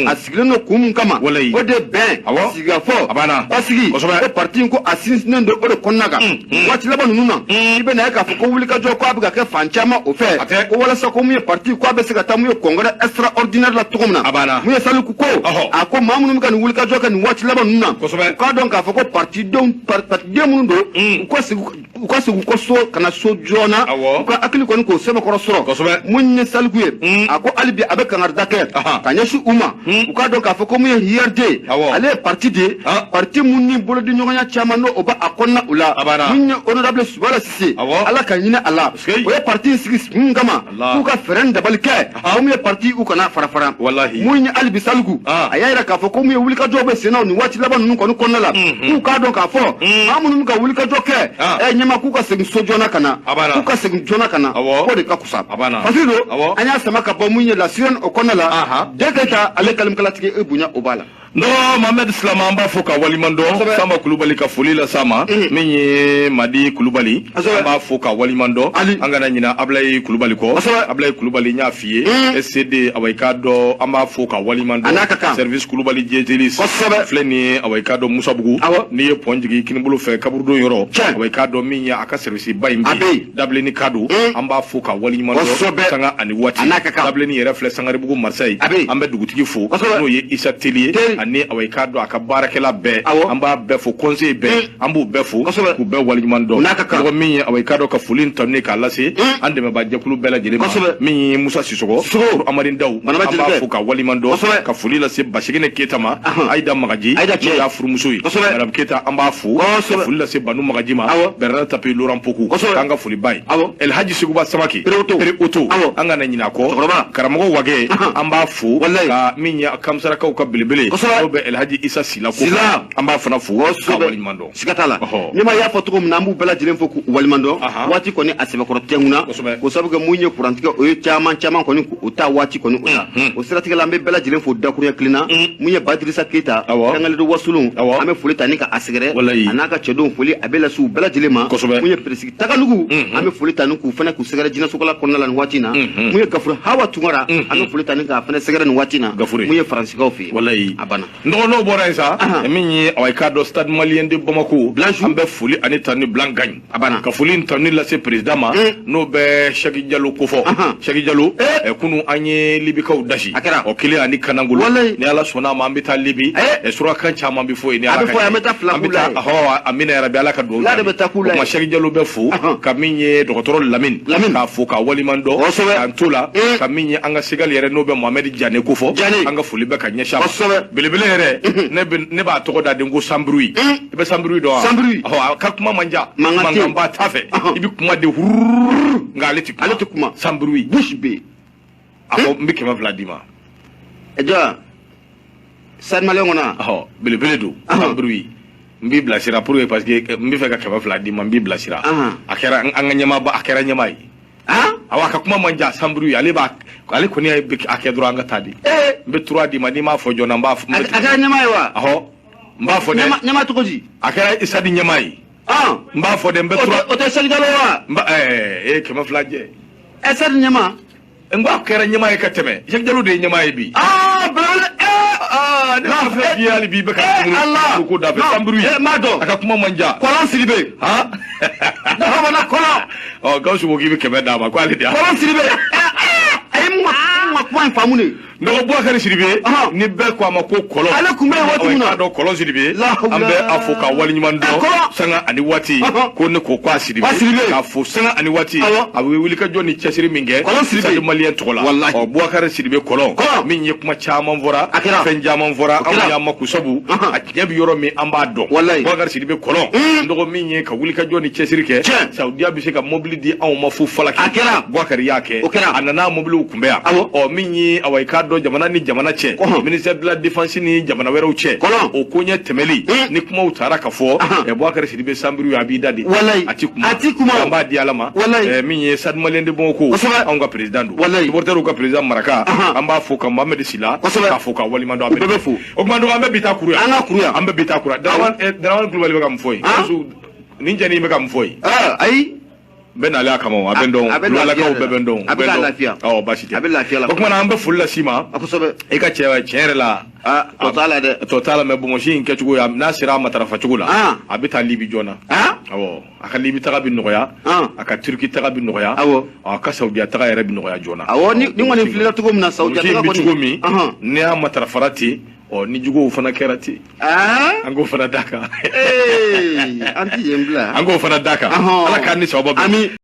a sigilen don kun mun kama, o de bɛn, sigikafɔ, basigi, ko parti in ko a sinsinnen don o de kɔnɔna kan. Waati laban ninnu na, i bɛ na ye k'a fɔ ko wulikajɔ ko a bɛ ka kɛ fan caman o fɛ, ko walasa ko mun ye parti ko a bɛ se ka taa mun ye congrès extraordinaire la cogo min na. Mun ye Saliku ko, a ko maa minnu bɛ ka nin wulikajɔ kɛ nin waati laban ninnu na, u k'a dɔn k'a fɔ ko partiden minnu don, u ka segin u ka so ka na so joona, u ka hakili kɔni k'o sɛbɛkɔrɔ sɔrɔ. Mun ye Saliku ye, a ko hali bi a bɛ kangarida kɛ ka ɲɛsin u ma, u k'a dɔn k'a fɔ ko mun ye URD, ale ye parti de ye, parti mun ni bolodiɲɔgɔnya caman n'o o b'a kɔnɔna u la. Mun ye honorable Sumayila Sise, Ala ka hinɛ a la, o ye parti in sigi mun kama, k'u ka fɛɛrɛ ni dabali kɛ ko mun ye parti u kana fara fara. Mun ye hali bi Saliku a y'a yira k'a fɔ ko mun ye wulikajɔ bɛ sen na nin waati laban ninnu kɔni kɔnɔna la, k'u k'a dɔn k'a fɔ maa minnu bɛ ka wulikajɔ kɛ, ɲɛma k'u ka segin so joona ka na, k'u ka segin joona ka na, k'o de ka kusa. Fasiri don an y'a sama ka bɔ mun ye La Sirène o kɔnɔna la. De Keyita ale kalimkalatigi e bonya o b'a la.
Non, Mohamed Silama, an b'a fɔ ka waliman dɔn. Sanba Kulubali ka foli las'a ma, min ye Madi Kulubali, an b'a fɔ ka waliman dɔn. An kana ɲina Ablaye Kulubali kɔ. Ablaye Kulubali, n y'a f'i ye, SCD, awa i k'a dɔn, an b'a fɔ ka waliman dɔn. Service Kulubali Dietelis filɛ nin ye, awa i k'a dɔn Musabugu, n'i ye pɔn jigin kinibolo fɛ kaburudon yɔrɔ, awa i k'a dɔn min ye a ka service ba in bɛ yen, Dabilenni ka don, an b'a fɔ ka waliman dɔn sanga ani waati. Dabilenni yɛrɛ filɛ Sangaribugu Marseille, an bɛ dugutigi fo, n'o ye Isa Teli ye, ani awa i k'a dɔn a ka baarakɛla bɛɛ, an b'a bɛɛ fo, conseil bɛɛ, an b'u bɛɛ fo k'u bɛɛ waleɲuman dɔn. Mɔgɔ min ye awa i k'a dɔn ka foli tanu k'a lase an dɛmɛbaa jɛkulu bɛɛ lajɛlen ma, min ye Musa Sisɔgɔ, Amadu Daw, an b'a fo ka waleɲuman dɔn, ka foli lase Basigine Keyita ma, Ayida Magaji, n'o y'a furumuso ye, Madame Keyita, an b'a fo, ka foli lase Banu Magaji ma, Bernard Tapi, Laurent Pokou, k'an ka foli ba ye, Elhaji Seguba Samake, Pere Oto, an kana ɲinɛ a kɔ, karamɔgɔ Wage, an b'a fo, ka min ye Kamisarakaw ka belebele, n'o bɛ Elhaji Isa Sila ko, an b'a fana fo ka waleɲuman dɔn.
Siga t'a la, ɲɛma y'a fɔ cogo min na, an b'u bɛɛ lajɛlen fo k'u waleɲuman dɔn. Waati kɔni a sɛbɛkɔrɔ tɛnkun k'o sabu kɛ mun ye kurantigɛ o ye caman caman kɔni o ta waati kɔni o la. O siratigɛ la, an bɛ bɛɛ lajɛlen fo dakuruɲɛ kelen na. Mun ye Badirisa Keyita, Kangaledo Wasulon, an bɛ foli ta ni ka a sɛgɛrɛ, a n'a ka cɛdenw, foli a bɛ lase u bɛɛ lajɛlen ma. Mun ye Peresigi Taganugu, an bɛ foli ta ni k'u fana k'u sɛgɛrɛ jinɛsokola kɔnɔna la nin waati in na. Mun ye Gafuru Hawa Tunkara, an bɛ foli ta ni k'a fana sɛgɛrɛ nin waati in na. Mun ye Faransikaw fɛ yen, a banna.
Nɔgɔ n'o bɔra yen sa, min ye awa i k'a dɔn Stade Malien de Bamako, an bɛ foli ani tanu Blanc Gagne,
a banna,
ka foli tanu lase président ma, n'o bɛ Sɛki Jalo kofɔ. Sɛki Jalo, kunu an ye Libikaw dasi, ɔ kelen ani kanangolo, ni Ala sɔnna a ma, an bɛ taa Libi, surakan caman bɛ fɔ yen, ni Ala ka
an bɛ taa fila
an bɛ taa, ɔhɔ, amina yarabi, Ala ka dugawu
de bɛ taa k'u la.
O tuma Sɛki Jalo bɛ fo, ka min ye dɔgɔtɔrɔ Lamine, k'a fo ka waliman dɔn, k'an to la, ka min ye an ka Segali yɛrɛ, n'o bɛ Mohamed Jane kofɔ, an ka foli bɛ ka ɲɛsin a ma. Belebele yɛrɛ, ne b'a tɔgɔ da den ko Sanburu. I bɛ Sanburu dɔn wa?
Sanburu.
Ɔhɔ, a ka kuma man ca, mankanba t'a fɛ, i bɛ kuma de hururu, nka ale tɛ kuma.
Ale tɛ kuma.
Sanburu.
Bouche bée.
A ko n bɛ 200 d'i ma.
Ɛ jɔn? Stade Malien kɔnɔ.
Ɔhɔ, belebele don. Sanburu. N b'i bilasira pour que, parce que n bɛ fɛ ka 200 d'i ma, n b'i bilasira. A kɛra an ka ɲɛmaaba, a kɛra ɲɛmaa ye. Awa, a ka kuma man ca, Sanburu, ale b'a, ale kɔni y'a a kɛ dɔrɔn an ka taa di. N bɛ tura d'i ma, n'i m'a fɔ joona, n b'a fɔ.
A kɛra ɲɛmaa ye wa?
Ɔhɔ, n b'a fɔ dɛ.
Ɲɛmaa cogo di?
A kɛra Stade ɲɛmaa ye. N b'a fɔ dɛ, n bɛ tura.
O tɛ Sɛki Jalo wa?
N ba e 200 jɛ.
Ɛ, Stade ɲɛmaa.
N ko a kɛra ɲɛmaa ye ka tɛmɛ. Sɛki Jalo de ye ɲɛmaa ye bi.
Aa, belebele.
Aa, ne b'a fɛ k'i ye hali bi i bɛ ka
Ala
ko da fɛ sanburu ye.
N b'a dɔn.
A ka kuma man ja.
Kɔlɔn Sidibe.
Han.
Bamanan kɔlɔn.
Ɔ, Gawusu ko k'i bɛ 100 d'a ma, ko ale de y'a.
Kɔlɔn Sidibe. A ye mun ka kuma in faamu de?
Nɔgɔ Bubakari Sidibe, ni bɛɛ ko a ma ko kɔlɔn.
Ale tun bɛ yen waati min na.
Ɔ, i k'a dɔn kɔlɔn Sidibe.
La hawla.
An bɛ a fo ka waleɲuman dɔn.
Kɔlɔn.
Sanga ani waati. Ko ne ko k'a Sidibe.
K'a Sidibe.
K'a fo sanga ani waati. A bɛ wulikajɔ ni cɛsiri min kɛ.
Kɔlɔn Sidibe.
Stade Malien tɔgɔ la.
Walahi.
Ɔ, Bubakari Sidibe kɔlɔn.
Kɔlɔn.
Min ye kuma caman fɔra.
A kɛra.
Fɛn caman fɔra.
O kɛra.
Anw y'an makun sabu. A tiɲɛ bɛ yɔrɔ min, an b'a dɔn.
Walahi.
Bubakari Sidibe kɔlɔn. N dɔgɔ min ye ka wulikajɔ ni cɛsiri kɛ.
Tiɲɛ.
Saudiya bɛ se ka mobili di anw ma fo falaki.
A kɛra.
Bubakari y'a kɛ.
O kɛra.
A nana mobiliw kunbɛn yan. Ɔ, min ye awa i k'a dɔn jamana ni jamana cɛ. Ministère de la défense ni jamana wɛrɛw cɛ.
Kɔlɔn.
O koɲɛ tɛmɛli. Ni kumaw taara ka fɔ. Ɛ, Bubakari Sidibe sanbiri ye, a b'i da de.
Walayi.
A ti kuma.
A ti kuma.
An b'a di Ala ma.
Walayi.
Ɛ, min ye Stade Malien de Bamako.
Kosɛbɛ.
Anw ka président don.
Walayi.
Supporters ka président Maraka. An b'a fo ka Mohamed Sila.
Kosɛbɛ.
K'a fo ka waleɲuman dɔn.
U bɛɛ bɛ fo.
O tuma dɔgɔ, an bɛ bi ta kuru yan.
An ka kuru yan.
An bɛ bi ta kuru yan. Dramane Kulubali bɛ ka mun fɔ yen?
Han?
Nin cɛnin bɛ ka mun fɔ yen?
Ayi.
N bɛ nalen a kama o, a bɛ n dɔn.
A bɛ
Luwalakaw
lafiya
bɛɛ bɛ n dɔn.
A bɛ ka lafiya.
Awɔ, baasi tɛ.
A bɛ lafiya la.
O tuma na, an bɛ foli las'i ma.
A kosɛbɛ.
I ka cɛ, tiɲɛ yɛrɛ la.
Aa, tɔ t'a la dɛ.
Tɔ t'a la, mɛ bonbonsi in kɛcogo ye, n'a sera a matarafa cogo la, a bɛ taa Libi joona. Awɔ, a ka Libi taga bɛ nɔgɔya. A ka Turki taga bɛ nɔgɔya. A ka Saudiya taga yɛrɛ bɛ nɔgɔya joona.
Awɔ, ni kɔni filila cogo min na, Saudiya
bonbonsi in
taga
bɛ
kɔni.
cogo min, n'i y'a matarafara ten, ɔ, ni juguw fana kɛra ten. An k'o fana d'a kan.
Ee, an ti yen bila.
An k'o fana d'a kan. Ala k'an ni sababa bɛn.
Ami.